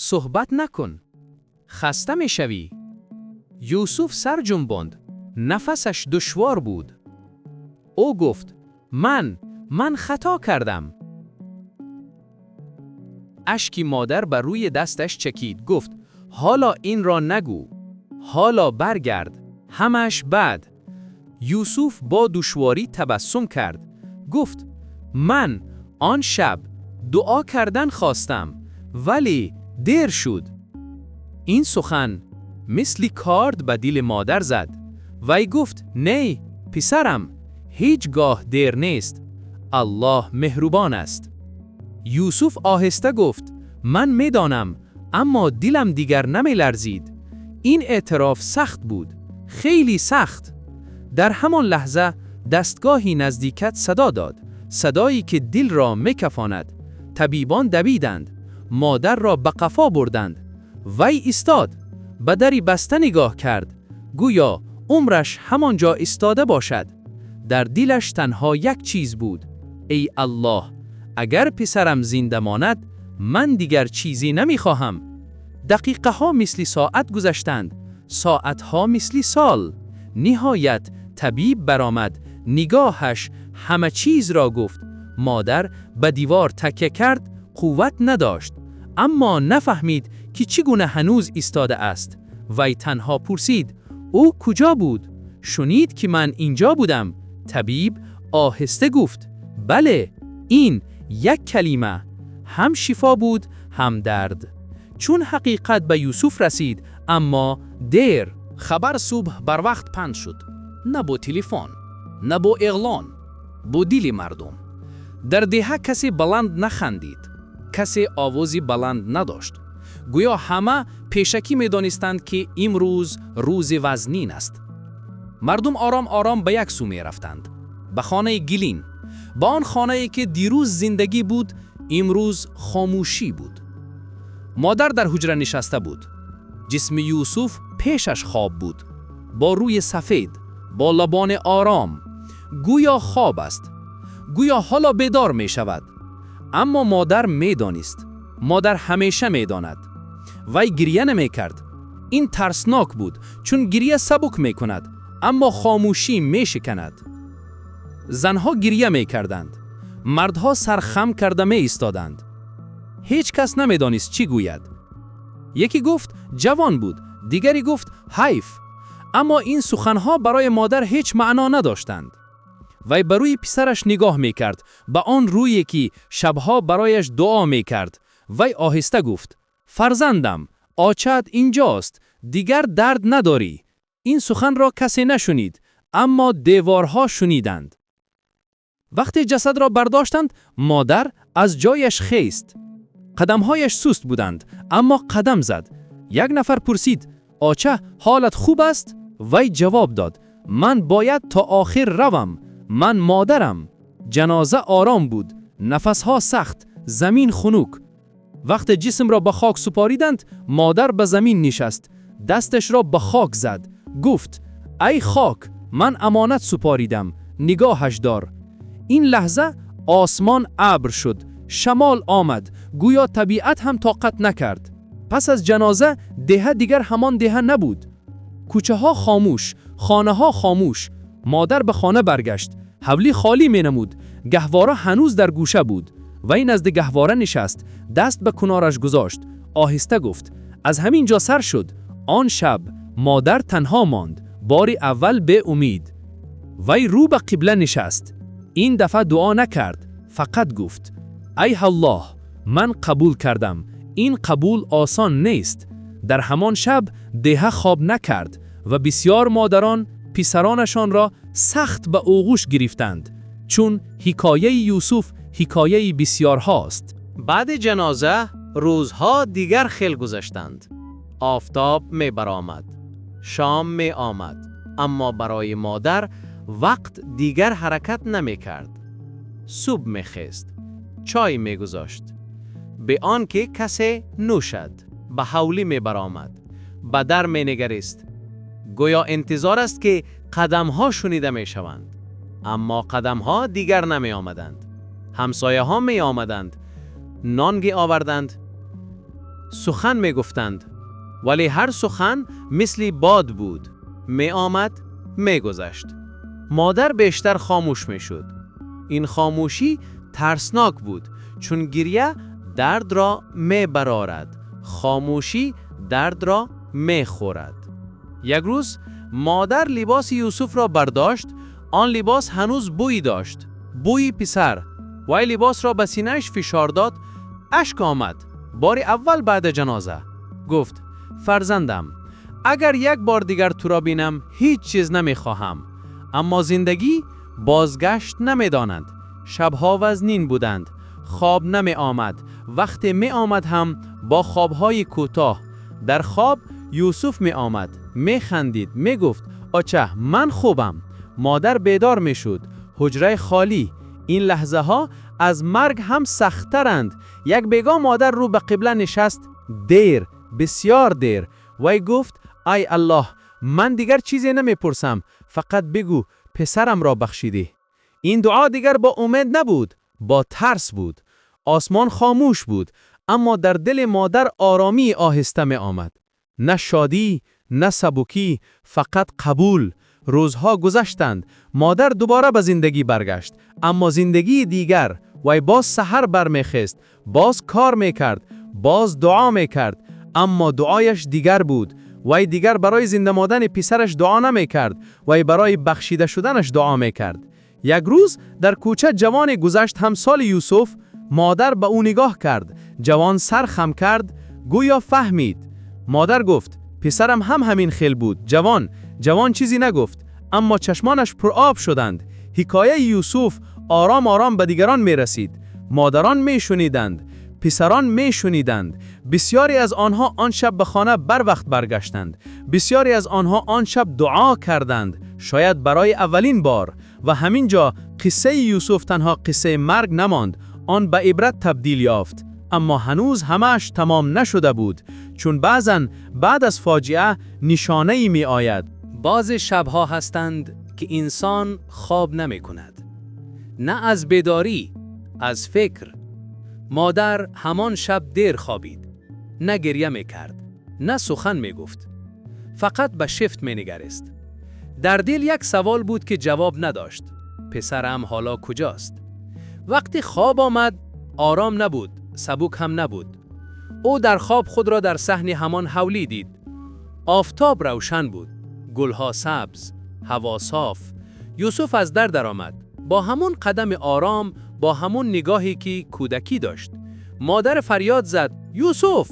Суҳбат накун. Хаста мешавӣ». Юсуф сар ҷунбонд. Нафасаш душвор буд. Ӯ гуфт: Ман хато кардам». Ашки модар ба рӯи дасташ чакид. Гуфт: «Ҳоло инро нагӯ. Ҳоло баргард. Ҳамаш баъд». Юсуф бо душворӣ табассум кард. Гуфт: «Ман он шаб дуо кардан хостам, вале дер шуд». Ин сухан мисли корд ба дили модар зад. Вай гуфт: «Не, писарам, ҳеҷ гоҳ дер нест. Аллоҳ меҳрубон аст». Юсуф оҳиста гуфт: «Ман медонам, аммо дилам дигар намеларзид». Ин эътироф сахт буд. Хеле сахт. Дар ҳамон лаҳза дастгоҳи назди кат садо дод. Садое ки дилро мекафонад. Табибон давиданд. Модарро ба қафо бурданд. Вай истод. Ба дари баста нигоҳ кард. Гӯё умраш ҳамон ҷо истода бошад. Дар дилаш танҳо як чиз буд: «Эй Аллоҳ, агар писарам зинда монад, ман дигар чизе намехоҳам». Дақиқаҳо мисли соат гузаштанд. Соатҳо мисли сол. Ниҳоят табиб баромад. Нигоҳаш ҳама чизро гуфт. Модар ба девор такя кард, қувват надошт. Аммо нафаҳмид, ки чӣ гуна ҳанӯз истода аст. Вай танҳо пурсид: «Ӯ куҷо буд? Шунид, ки ман инҷо будам?» Табиб оҳиста гуфт: «Бале». Ин як калима ҳам шифо буд, ҳам дард. Чун ҳақиқат ба Юсуф расид, аммо дер. Хабар субҳ барвақт паҳн шуд. На бо телефон, на бо эълон, бо дили мардум. Дар деҳа касе баланд нахандид, касе овози баланд надошт. Гӯё ҳама пешакӣ медонистанд, ки имрӯз рӯзи вазнин аст. Мардум ором-ором ба як сӯ мерафтанд, ба хонаи гилин, ба он хонае, ки дирӯз зиндагӣ буд, имрӯз хомӯшӣ буд. Модар дар ҳуҷра нишаста буд. Ҷисми Юсуф пешаш хоб буд, бо рӯи сафед, бо лабони ором, гӯё хоб аст, гӯё ҳоло бедор мешавад. Аммо модар медонист, модар ҳамеша медонад. Вай гиря намекард. Ин тарснок буд, чун гиря сабук мекунад, аммо хомӯшӣ мешиканад. Занҳо гиря мекарданд, мардҳо сар хам карда меистоданд. Ҳеҷ кас намедонист, чӣ гӯяд. Яке гуфт, ҷавон буд, дигаре гуфт, ҳайф. Аммо ин суханҳо барои модар ҳеҷ маъно надоштанд. Вай ба рӯи писараш нигоҳ мекард, ба он рӯе, ки шабҳо барояш дуо мекард. Вай оҳиста гуфт: «Фарзандам, очаат инҷост, дигар дард надорӣ». Ин суханро касе нашунид, аммо деворҳо шуниданд. Вақте ҷасадро бардоштанд, модар аз ҷояш хест. Қадамҳояш суст буданд, аммо қадам зад. Як нафар пурсид: «Оча, ҳолат хуб аст?» Вай ҷавоб дод: «Ман бояд то охир равам, ман модарам». Ҷаноза ором буд, нафасҳо сахт, замин хунук. Вақте ҷисмро ба хок супориданд, модар ба замин нишаст, дасташро ба хок зад, гуфт: «Ай хок, ман амонат супоридам, нигоҳаш дор». Ин лаҳза осмон абр шуд, шамол омад, гӯё табиат ҳам тоқат накард. Пас аз ҷаноза деҳа дигар ҳамон деҳа набуд. Кӯчаҳо хомӯш, хонаҳо хомӯш. Модар ба хона баргашт. Ҳавлӣ холӣ менамуд, гаҳвора ҳанӯз дар гӯша буд. Вай назди гаҳвора нишаст, даст ба канораш гузошт, оҳиста гуфт: «Аз ҳамин ҷо сар шуд». Он шаб модар танҳо монд, бори аввал беумид. Вай рӯ ба қибла нишаст. Ин дафъа дуо накард, фақат гуфт: «Ай Аллоҳ, ман қабул кардам». Ин қабул осон нест. Дар ҳамон шаб деҳа хоб накард ва бисёр модарон писаронашонро сахт ба оғӯш гирифтанд, чун ҳикояи Юсуф ҳикояи бисёрҳост. Баъди ҷаноза рӯзҳо дигар хел гузаштанд. Офтоб мебаромад, шом меомад, аммо барои модар вақт дигар ҳаракат намекард. Субҳ мехест, чой мегузошт, бе он ки касе нӯшад, ба ҳавлӣ мебаромад, ба дар менигарист, гӯё интизор аст, ки қадамҳо шунида мешаванд. Аммо қадамҳо дигар намеомаданд. Ҳамсояҳо меомаданд, нон меоварданд, сухан мегуфтанд, вале ҳар сухан мисли бод буд, меомад, мегузашт. Модар бештар хомӯш мешуд. Ин хомӯшӣ тарснок буд, чун гиря дардро мебарорад, хомӯшӣ дардро мехӯрад. Як рӯз модар либоси Юсуфро бардошт. Он либос ҳанӯз бӯй дошт, бӯи писар. Вай либосро ба синааш фишор дод, ашк омад, бори аввал баъд ҷаноза. Гуфт: «Фарзандам, агар як бор дигар туро бинам, ҳеҷ чиз намехоҳам». Аммо зиндагӣ бозгашт намедонад. Шабҳо вазнин буданд, хоб намеомад, вақте меомад ҳам бо хобҳои кӯтоҳ. Дар хоб Юсуф меомад, механдид, мегуфт: «Оча, ман хубам». Модар бедор мешуд, ҳуҷраи холӣ. Ин лаҳзаҳо аз марг ҳам сахттаранд. Як бегоҳ модар рӯ ба қибла нишаст, дер, бисёр дер. Вай гуфт: «Ай Аллоҳ, ман дигар чизе намепурсам, фақат бигӯ писарамро бахшидӣ». Ин дуо дигар бо умед набуд, бо тарс буд. Осмон хомӯш буд, аммо дар дили модар оромии оҳиста меомад. На шодӣ, на сабукӣ, фақат қабул. Рӯзҳо гузаштанд, модар дубора ба зиндагӣ баргашт, аммо зиндагии дигар. Вай боз саҳар бармехест, боз кор мекард, боз дуо мекард, аммо дуояш дигар буд. Вай дигар барои зинда мондани писараш дуо намекард, вай барои бахшида шуданаш дуо мекард. Як рӯз дар кӯча ҷавоне гузашт, ҳамсоли Юсуф. Модар ба ӯ нигоҳ кард, ҷавон сар хам кард, гӯё фаҳмид. Модар гуфт: «Писарам ҳам ҳамин хел буд, ҷавон». Ҷавон чизе нагуфт, аммо чашмонаш пуроб шуданд. Ҳикояи Юсуф ором ором ба дигарон мерасид. Модарон мешуниданд, писарон мешуниданд. Бисёре аз онҳо он шаб ба хона барвақт баргаштанд. Бисёре аз онҳо он шаб дуо карданд, шояд барои аввалин бор. Ва ҳамин ҷо қиссаи Юсуф танҳо қиссаи марг намонд, он ба ибрат табдил ёфт. Аммо ҳанӯз ҳамааш тамом нашуда буд, чун баъзан баъд аз фоҷиа нишонае меояд. Баъзе шабҳо ҳастанд, ки инсон хоб намекунад. На аз бедорӣ, аз фикр. Модар ҳамон шаб дер хобид. На гиря мекард, на сухан мегуфт. Фақат ба шифт менигарист. Дар дил як савол буд, ки ҷавоб надошт. Писарам ҳоло куҷост? Вақте хоб омад, ором набуд, сабук ҳам набуд. Ӯ дар хоб худро дар саҳни ҳамон ҳавлӣ дид. Офтоб равшан буд, гулҳо сабз, ҳаво соф. Юсуф аз дар даромад. Бо ҳамон қадами ором, бо ҳамон нигоҳе, ки кӯдакӣ дошт. Модар фарёд зад: «Юсуф!»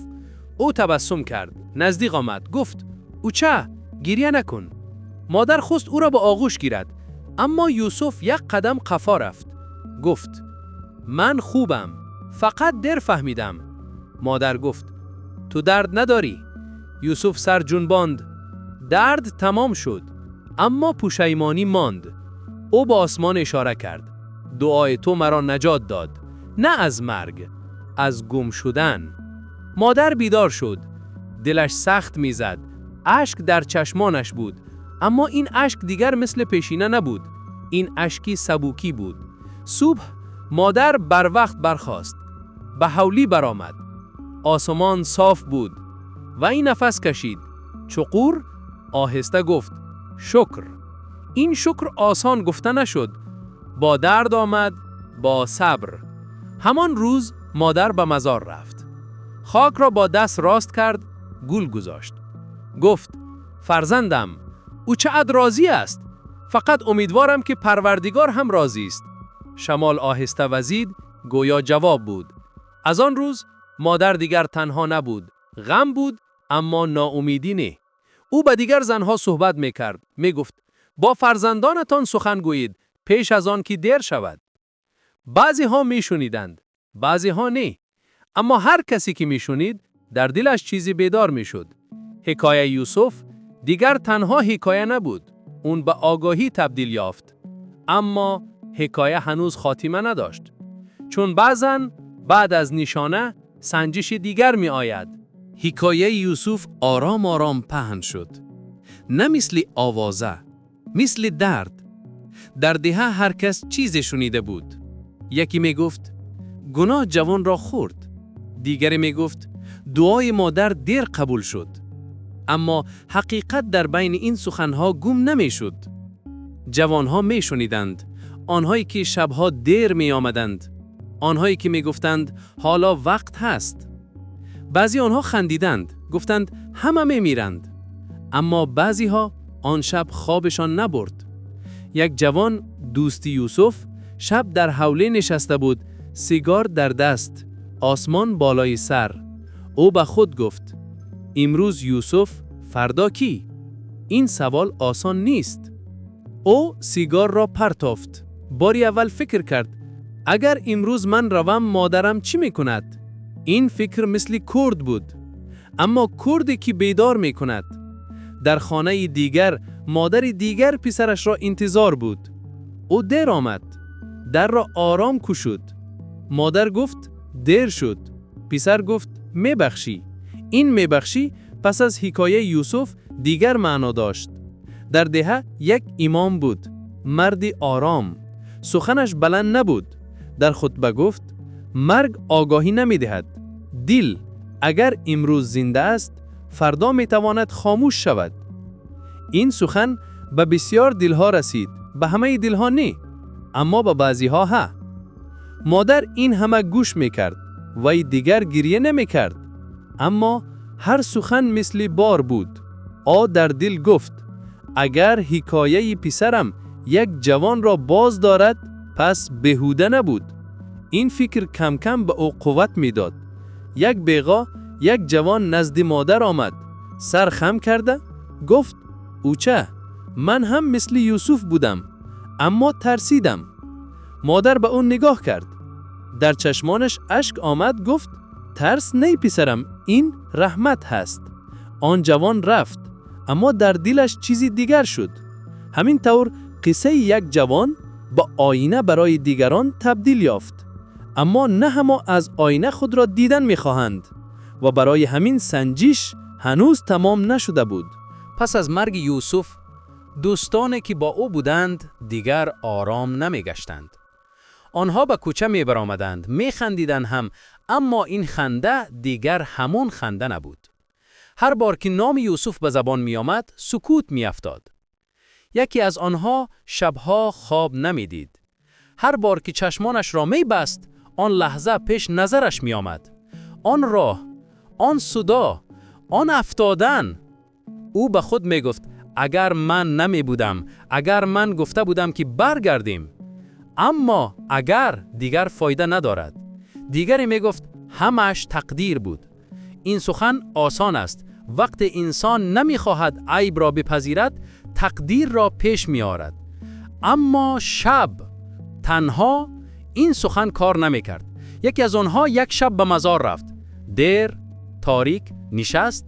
Ӯ табассум кард, наздик омад, гуфт: «Уча, гиря накун». Модар хост ӯро ба оғӯш гирад, аммо Юсуф як қадам қафо рафт. Гуфт: «Ман хубам, фақат дер фаҳмидам». Модар гуфт: «Ту дард надорӣ». Юсуф сар ҷунбонд. Дард тамом шуд, аммо пушаймонӣ монд. Ӯ ба осмон ишора кард. «Дуои ту маро наҷот дод. На аз марг, аз гум шудан». Модар бедор шуд. Дилаш сахт мезад. Ашк дар чашмонаш буд. Аммо ин ашк дигар мисли пешина набуд. Ин ашки сабукӣ буд. Субҳ модар барвақт бархост. Ба ҳавлӣ баромад. Осмон соф буд. Вай нафас кашид. Чуқур оҳиста гуфт: «Шукр». Ин шукр осон гуфта нашуд. Бо дард омад, бо сабр. Ҳамон рӯз модар ба мазор рафт. Хокро бо даст рост кард, гул гузошт. Гуфт: «Фарзандам, учаат розӣ аст. Фақат умедворам, ки Парвардигор ҳам розист». Шамол оҳиста вазид, гӯё ҷавоб буд. Аз он рӯз модар дигар танҳо набуд. Ғам буд, аммо ноумедӣ не. Ӯ ба дигар занҳо суҳбат мекард. Мегуфт: «Бо фарзандонатон сухан гӯед, пеш аз он ки дер шавад». Баъзеҳо мешуниданд, баъзеҳо не. Аммо ҳар касе ки мешунид, дар дилаш чизе бедор мешуд. Ҳикояи Юсуф дигар танҳо ҳикоя набуд, он ба огоҳӣ табдил ёфт. Аммо ҳикоя ҳанӯз хотима надошт. Чун баъзан баъд аз нишона санҷиши дигар меояд. Ҳикояи Юсуф ором ором паҳн шуд. На мисли овоза, мисли дард. Дар деҳа ҳар кас чизе шунида буд. Яке мегуфт: «Гуноҳ ҷавонро хӯрд». Дигаре мегуфт: «Дуои модар дер қабул шуд». Аммо ҳақиқат дар байни ин суханҳо гум намешуд. Ҷавонҳо мешуниданд, онҳое ки шабҳо дер меомаданд, онҳое ки мегуфтанд: «Ҳоло вақт ҳаст». Баъзе онҳо хандиданд, гуфтанд: «Ҳама мемиранд». Аммо баъзеҳо он шаб хобашон набурд. Як ҷавон, дӯсти Юсуф, шаб дар ҳавлӣ нишаста буд, сигор дар даст, осмон болои сар. Ӯ ба худ гуфт: «Имрӯз Юсуф, фардо кӣ?» Ин савол осон нест. Ӯ сигорро партофт. Бори аввал фикр кард: агар имрӯз ман равам, модарам чӣ мекунад? Ин фикр мисли корд буд. Аммо корде ки бедор мекунад. Дар хонаи дигар модари дигар писарашро интизор буд. Ӯ дер омад. Дарро ором кушод. Модар гуфт: «Дер шуд». Писар гуфт: «Мебахшӣ». Ин «мебахшӣ» пас аз ҳикояи Юсуф дигар маъно дошт. Дар деҳа як имом буд, марди ором. Суханаш баланд набуд. Дар хутба гуфт: «Марг огоҳӣ намедиҳад. Дил, агар имрӯз зинда аст, фардо метавонад хомӯш шавад». Ин сухан ба бисёр дилҳо расид, ба ҳамаи дилҳо не, аммо ба баъзеҳо ҳа. Модар ин ҳама гӯш мекард, вай дигар гиря намекард. Аммо ҳар сухан мисли бор буд. Ӯ дар дил гуфт: агар ҳикояи писарам як ҷавонро боз дорад, пас беҳуда набуд. Ин фикр кам-кам ба ӯ қувват медод. Як бегоҳ як ҷавон назди модар омад. Сар хам карда, гуфт: «Уча, ман ҳам мисли Юсуф будам, аммо тарсидам». Модар ба ӯ нигоҳ кард. Дар чашмонаш ашк омад, гуфт: «Тарс не, писарам, ин раҳмат ҳаст». Он ҷавон рафт, аммо дар дилаш чизи дигар шуд. Ҳамин тавр қиссаи як ҷавон ба оина барои дигарон табдил ёфт. Аммо на ҳама аз оина худро дидан мехоҳанд ва барои ҳамин санҷиш ҳанӯз тамом нашуда буд. Пас аз марги Юсуф, дӯстоне ки бо ӯ буданд, дигар ором намегаштанд. Онҳо ба кӯча мебаромаданд, механдиданд ҳам, аммо ин ханда дигар ҳамон ханда набуд. Ҳар бор ки номи Юсуф ба забон меомад, сукут меафтод. Яке аз онҳо шабҳо хоб намедид. Ҳар бор ки чашмонашро мебаст, он лаҳза пеш назараш меомад. Он роҳ, он садо, он афтодан. Ӯ ба худ мегуфт: агар ман намебудам, агар ман гуфта будам, ки баргардем. Аммо агар дигар фоида надорад. Дигаре мегуфт: ҳамааш тақдир буд. Ин сухан осон аст. Вақте инсон намехоҳад айбро бипазирад, тақдирро пеш меорад. Аммо шаб танҳо ин сухан кор намекард. Яке аз онҳо як шаб ба мазор рафт. Дер, торик нишаст,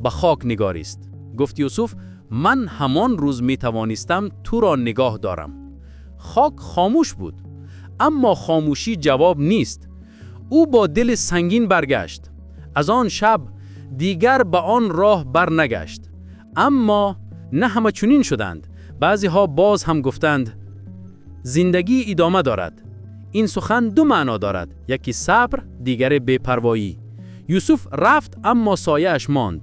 ба хок нигарист. Гуфт: «Юсуф, ман ҳамон рӯз метавонистам туро нигоҳ дорам». Хок хомӯш буд. Аммо хомӯшӣ ҷавоб нест. Ӯ бо дили сангин баргашт. Аз он шаб дигар ба он роҳ барнагашт. Аммо на ҳама чунин шуданд. Баъзеҳо боз ҳам гуфтанд: зиндагӣ идома дорад. Ин сухан ду маъно дорад: яке сабр, дигаре бепарвоӣ. Юсуф рафт, аммо сояаш монд.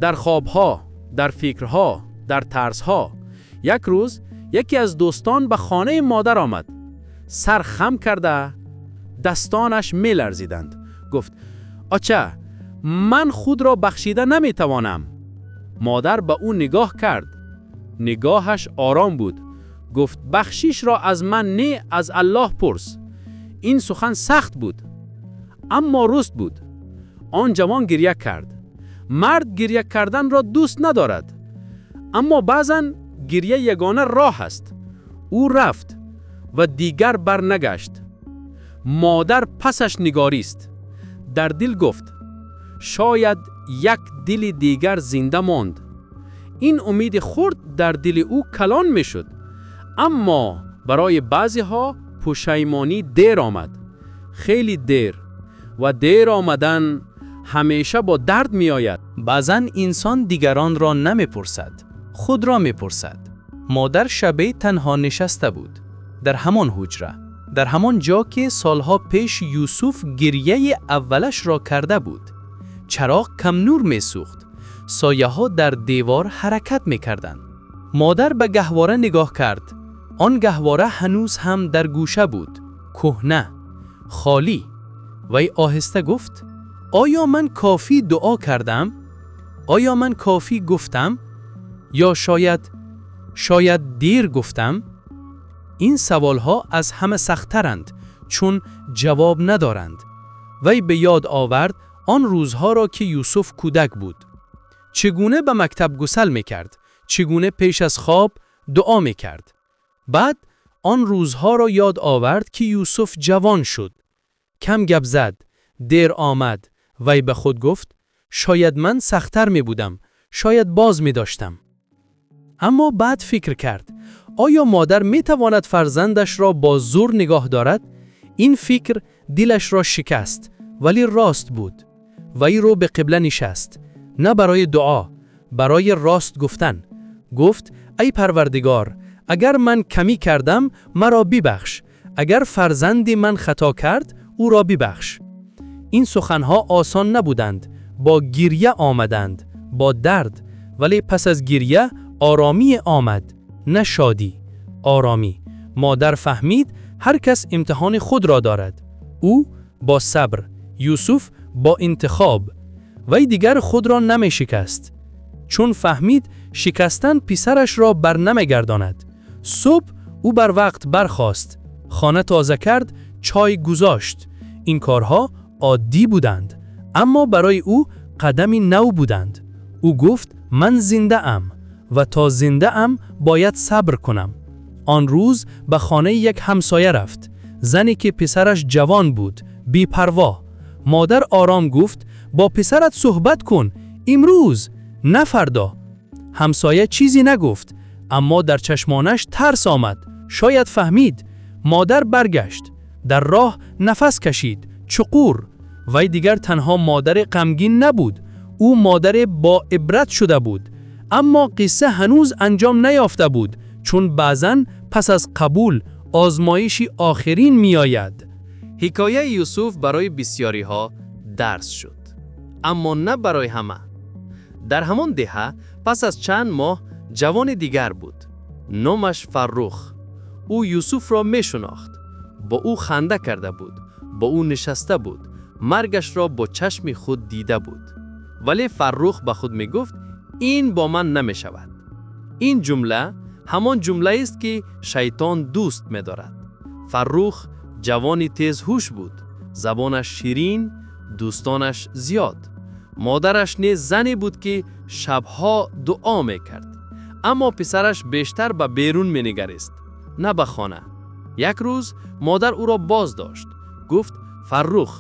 Дар хобҳо, дар фикрҳо, дар тарсҳо. Як рӯз яке аз дӯстон ба хонаи модар омад. Сар хам карда, дастонаш меларзиданд. Гуфт: «Оча, ман худро бахшида наметавонам». Модар ба ӯ нигоҳ кард. Нигоҳаш ором буд. Гуфт: «Бахшишро аз ман не, аз Аллоҳ пурс». Ин сухан сахт буд, аммо рост буд. Он ҷавон гиря кард. Мард гиря карданро дӯст надорад. Аммо баъзан гиря ягона роҳ аст. Ӯ рафт ва дигар барнагашт. Модар пасаш нигарист. Дар дил гуфт: шояд як дили дигар зинда монд. Ин умеди хурд дар дили ӯ калон мешуд. Аммо барои баъзеҳо пушаймонӣ дер омад. Хеле дер. Ва дер омадан ҳамеша бо дард меояд. Баъзан инсон дигаронро намепурсад, худро мепурсад. Модар шабе танҳо нишаста буд. Дар ҳамон ҳуҷра, дар ҳамон ҷо ки солҳо пеш Юсуф гиряи аввалашро карда буд. Чароғ камнур месӯхт. Сояҳо дар девор ҳаракат мекарданд. Модар ба гаҳвора нигоҳ кард. Он гаҳвора ҳанӯз ҳам дар гӯша буд. Кӯҳна, холӣ. Вай оҳиста гуфт: оё ман кофӣ дуо кардам? Оё ман кофӣ гуфтам? Ё шояд дер гуфтам? Ин саволҳо аз ҳама сахттаранд, чун ҷавоб надоранд. Вай ба ёд овард он рӯзҳоро, ки Юсуф кӯдак буд. Чӣ гуна ба мактаб гусел мекард, чӣ гуна пеш аз хоб дуо мекард. Баъд он рӯзҳоро ёд овард, ки Юсуф ҷавон шуд. Кам гап зад, дер омад. Вай ба худ гуфт: шояд ман сахттар мебудам, шояд боз медоштам. Аммо баъд фикр кард: оё модар метавонад фарзандашро бо зӯр нигоҳ дорад? Ин фикр дилашро шикаст, вале рост буд. Вай рӯ ба қибла нишаст. На барои дуо, барои рост гуфтан. Гуфт: эй Парвардигор, агар ман камӣ кардам, маро бибахш. Агар фарзанди ман хато кард, ӯро бибахш. Ин суханҳо осон набуданд, бо гиря омаданд, бо дард, вале пас аз гиря оромӣ омад, на шодӣ, оромӣ. Модар фаҳмид: ҳар кас имтиҳони худро дорад. Ӯ бо сабр, Юсуф бо интихоб. Вай дигар худро намешикаст. Чун фаҳмид, шикастан писарашро бар намегардонад. Субҳ ӯ бар вақт бархост, хона тоза кард, чой гузошт. Ин корҳо оддӣ буданд, аммо барои ӯ қадами нав буданд. Ӯ гуфт: ман зиндаам ва то зиндаам бояд сабр кунам. Он рӯз ба хонаи як ҳамсоя рафт. Зане ки писараш ҷавон буд, бепарво. Модар ором гуфт: «Бо писарат суҳбат кун. Имрӯз, на фардо». Ҳамсоя чизе нагуфт, аммо дар чашмонаш тарс омад. Шояд фаҳмид. Модар баргашт. Дар роҳ нафас кашид. Чуқур. Вай дигар танҳо модари ғамгин набуд. Ӯ модари бо ибрат шуда буд. Аммо қисса ҳанӯз анҷом наёфта буд, чун баъзан пас аз қабул озмоиши охирин меояд. Ҳикояи Юсуф барои бисёриҳо дарс шуд, аммо на барои ҳама. Дар ҳамон деҳа пас аз чанд моҳ ҷавони дигар буд, номаш Фаррух. Ӯ Юсуфро мешунохт, бо ӯ ханда карда буд, бо ӯ нишаста буд, маргашро бо чашми худ дида буд. Вале Фаррух ба худ мегуфт: «Ин бо ман намешавад». Ин ҷумла ҳамон ҷумлаест, ки шайтон дӯст медорад. Фаррух ҷавони тезҳуш буд, забонаш ширин, дӯстонаш зиёд. Модараш низ зане буд, ки шабҳо дуо мекард, аммо писараш бештар ба берун менигарист, на ба хона. Як рӯз модар ӯро боз дошт, гуфт: «Фаррух,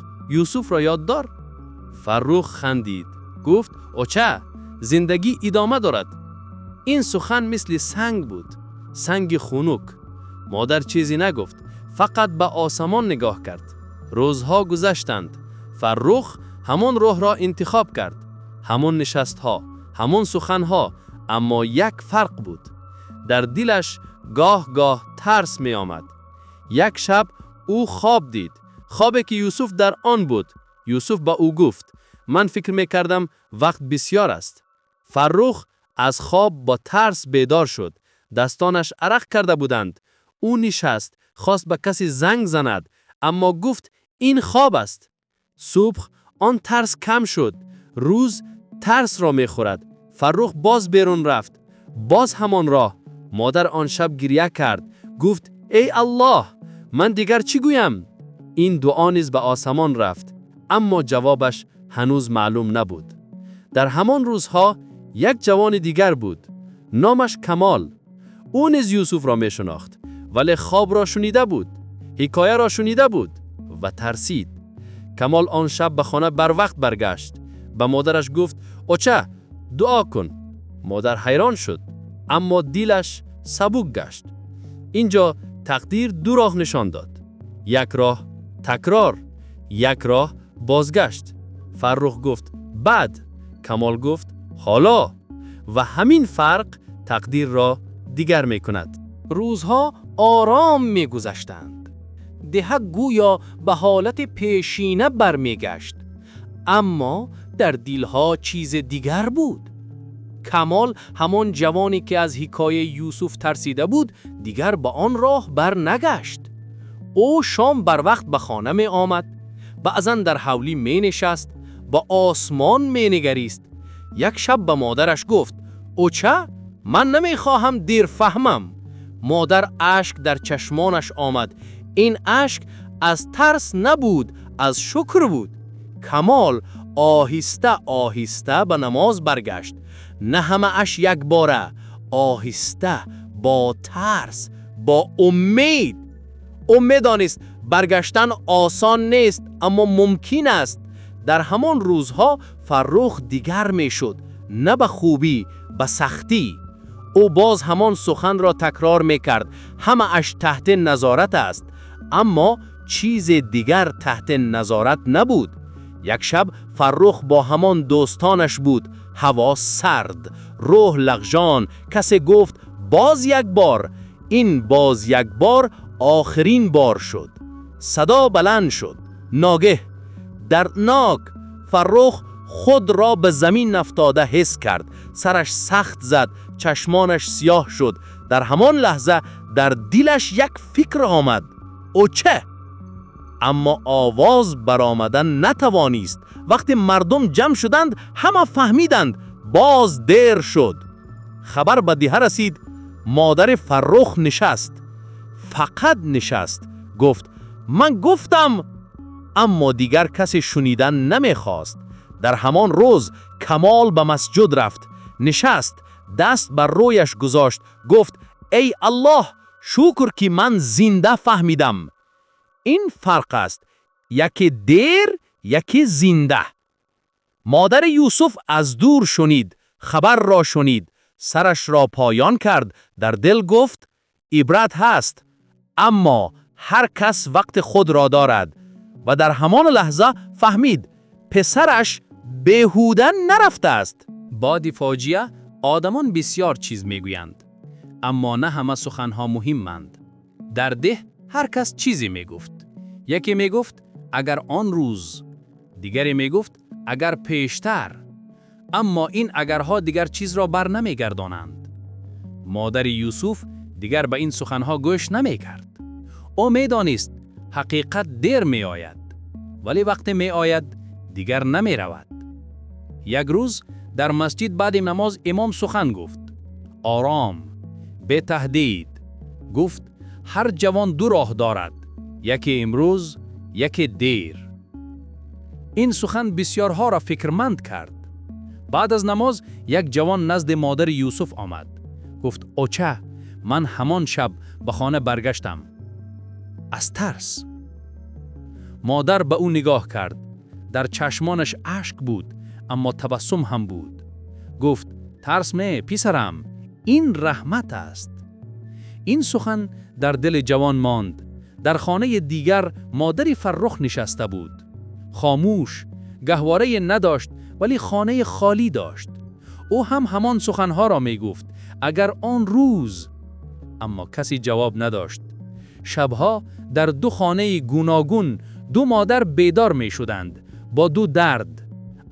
Юсуфро ёд дор». Фаррух хандид, гуфт: «Оча, зиндагӣ идома дорад». Ин сухан мисли санг буд, санги хунук. Модар чизе нагуфт, фақат ба осмон нигоҳ кард. Рӯзҳо гузаштанд. Фаррух ҳамон роҳро интихоб кард, ҳамон нишастҳо, ҳамон суханҳо, аммо як фарқ буд: дар дилаш гоҳ-гоҳ тарс меомад. Як шаб ӯ хоб дид, хобе ки Юсуф дар он буд. Юсуф ба ӯ гуфт: «Ман фикр мекардам, вақт бисёр аст». Фаррух аз хоб бо тарс бедор шуд, дастонаш арақ карда буданд. Ӯ нишаст, хост ба касе занг занад, аммо гуфт: «Ин хоб аст». Субҳ он тарс кам шуд. Рӯз тарсро мехӯрад. Фаррух боз берун рафт, боз ҳамон роҳ. Модар он шаб гиря кард, гуфт: «Эй Аллоҳ, ман дигар чӣ гӯям?» Ин дуо низ ба осмон рафт, аммо ҷавобаш ҳанӯз маълум набуд. Дар ҳамон рӯзҳо як ҷавони дигар буд, номаш Камол. Ӯ низ Юсуфро мешинохт, вале хобро шунида буд, ҳикояро шунида буд ва тарсид. Камол он шаб ба хона барвақт баргашт. Ба модараш гуфт: «Оча, дуо кун». Модар ҳайрон шуд, аммо дилаш сабук гашт. Инҷо тақдир ду роҳ нишон дод: як роҳ такрор, як роҳ бозгашт. Фаррух гуфт: «Баъд». Камол гуфт: «Ҳоло». Ва ҳамин фарқ тақдирро дигар мекунад. Рӯзҳо ором мегузаштанд. Деҳа гӯё ба ҳолати пешина бармегашт, аммо дар дилҳо чизи дигар буд. Камол, ҳамон ҷавоне ки аз ҳикояи Юсуф тарсида буд, дигар ба он роҳ барнагашт. Ӯ шом барвақт ба хона меомад, баъзан дар ҳавлӣ менишаст, ба осмон менигарист. Як шаб ба модараш гуфт: «Оча, ман намехоҳам дер фаҳмам». Модар ашк дар чашмонаш омад. Ин ашк аз тарс набуд, аз шукр буд. Камол оҳиста оҳиста ба намоз баргашт, на ҳамааш якбора, оҳиста, бо тарс, бо умед. Ӯ медонист, баргаштан осон нест, аммо мумкин аст. Дар ҳамон рӯзҳо Фаррух дигар мешуд, на ба хубӣ, ба сахтӣ. Ӯ боз ҳамон суханро такрор мекард: «Ҳамааш таҳти назорат аст». Аммо чизе дигар таҳти назорат набуд. Як шаб Фаррух бо ҳамон дӯстонаш буд. Ҳаво сард, рӯҳ лағжон. Касе гуфт: «Боз як бор». Ин «боз як бор» охирин бор шуд. Садо баланд шуд, ногаҳ, дарднок. Фаррух худро ба замин афтода ҳис кард. Сараш сахт зад, чашмонаш сиёҳ шуд. Дар ҳамон лаҳза дар дилаш як фикр омад: «Оча». Аммо овоз баромадан натавонист. Вақте мардум ҷамъ шуданд, ҳама фаҳмиданд: боз дер шуд. Хабар ба деҳа расид. Модари Фаррух нишаст, фақат нишаст, гуфт: «Ман гуфтам». Аммо дигар касе шунидан намехост. Дар ҳамон рӯз Камол ба масҷид рафт, нишаст, даст бар рӯяш гузошт, гуфт: «Эй Аллоҳ, Шукр, ки ман зинда фаҳмидам. Ин фарқ аст: яке дер, яке зинда. Модари Юсуф аз дур шунид, хабарро шунид, сарашро поён кард, дар дил гуфт: ибрат ҳаст, аммо ҳар кас вақти худро дорад. Ва дар ҳамон лаҳза фаҳмид: писараш беҳуда нарафтааст. Баъди фоҷиа одамон бисёр чиз мегӯянд, аммо на ҳама суханҳо муҳиманд. Дар деҳ ҳар кас чизе мегуфт. Яке мегуфт: агар он рӯз, дигаре мегуфт: агар пештар. Аммо ин агарҳо дигар чизро бар намегардонанд. Модари Юсуф дигар ба ин суханҳо гӯш намекард. Ӯ медонист, ҳақиқат дер меояд, вале вақте меояд, дигар намеравад. Як рӯз дар масҷид баъди намоз имом сухан гуфт. Ором, бетаҳдид. Гуфт: ҳар ҷавон ду роҳ дорад, яке имрӯз, яке дер. Ин сухан бисёрҳоро фикрманд кард. Баъд аз намоз як ҷавон назди модари Юсуф омад. Гуфт: оча, ман ҳамон шаб ба хона баргаштам. Аз тарс. Модар ба ӯ нигоҳ кард. Дар чашмонаш ашк буд, аммо табассум ҳам буд. Гуфт: тарс не, писарам, ин раҳмат аст. Ин сухан дар дили ҷавон монд. Дар хонаи дигар модари Фаррух нишаста буд. Хомӯш, гаҳворае надошт, вале хонаи холӣ дошт. Ӯ ҳам ҳамон суханҳоро мегуфт: агар он рӯз. Аммо касе ҷавоб надошт. Шабҳо дар ду хонаи гуногун ду модар бедор мешуданд, бо ду дард,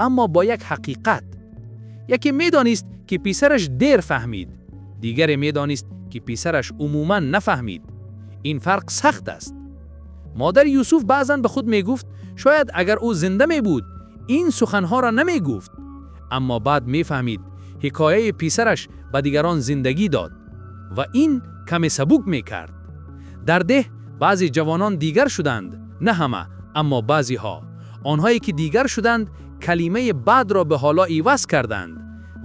аммо бо як ҳақиқат. Яке медонист, ки писараш дер фаҳмид, дигаре медонист, ки писараш умуман нафаҳмид. Ин фарқ сахт аст. Модари Юсуф баъзан ба худ мегуфт: шояд агар ӯ зинда мебуд, ин суханҳоро намегуфт. Аммо баъд мефаҳмид, ҳикояи писараш ба дигарон зиндагӣ дод ва ин каме сабук мекард. Дар деҳ баъзе ҷавонон дигар шуданд, на ҳама, аммо баъзеҳо. Онҳое ки дигар шуданд, калимаи баъдро ба ҳоло иваз карданд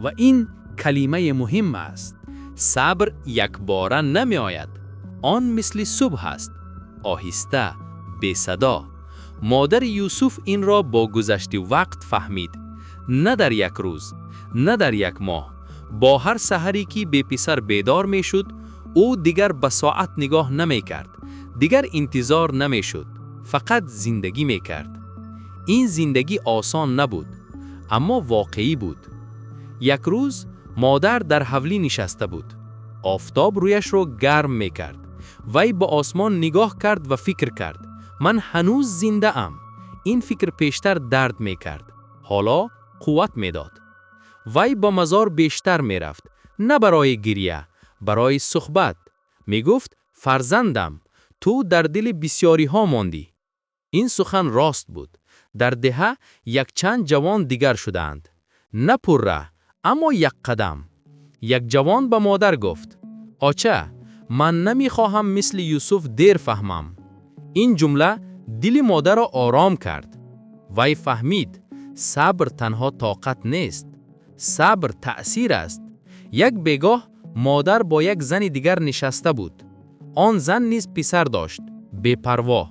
ва ин калимаи муҳим аст. Сабр якбора намеояд. Он мисли субҳ аст, оҳиста, бесадо. Модари Юсуф инро бо гузашти вақт фаҳмид. На дар як рӯз, на дар як моҳ. Бо ҳар саҳаре ки бе писар бедор мешуд, ӯ дигар ба соат нигоҳ намекард, дигар интизор намешуд, фақат зиндагӣ мекард. Ин зиндагӣ осон набуд, аммо воқеӣ буд. Як рӯз модар дар ҳавлӣ нишаста буд. Офтоб рӯяшро гарм мекард. Вай ба осмон нигоҳ кард ва фикр кард: ман ҳанӯз зиндаам. Ин фикр пештар дард мекард, ҳоло қувват медод. Вай ба мазор бештар мерафт, на барои гиря, барои суҳбат. Мегуфт: фарзандам, ту дар дили бисёриҳо мондӣ. Ин сухан рост буд. Дар деҳа якчанд ҷавон дигар шудаанд. На пурра, аммо як қадам. Як ҷавон ба модар гуфт: оча, ман намехоҳам мисли Юсуф дер фаҳмам. Ин ҷумла дили модарро ором кард. Вай фаҳмид: сабр танҳо тоқат нест, сабр таъсир аст. Як бегоҳ модар бо як зани дигар нишаста буд. Он зан низ писар дошт, бепарво.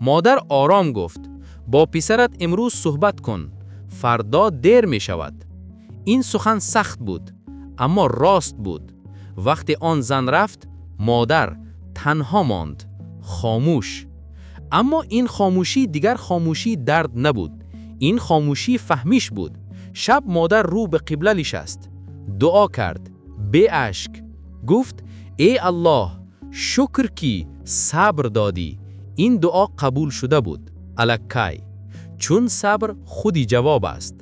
Модар ором гуфт: бо писарат имрӯз суҳбат кун, фардо дер мешавад. Ин сухан сахт буд, аммо рост буд. Вақте он зан рафт, модар танҳо монд, хомӯш. Аммо ин хомӯшӣ дигар хомӯшии дард набуд, ин хомӯшии фаҳмиш буд. Шаб модар рӯ ба қибла нишаст, дуо кард, бе ашк. Гуфт: э Аллоҳ, шукр, ки сабр додӣ. Ин дуо қабул шуда буд аллакай, чун сабр худи ҷавоб аст.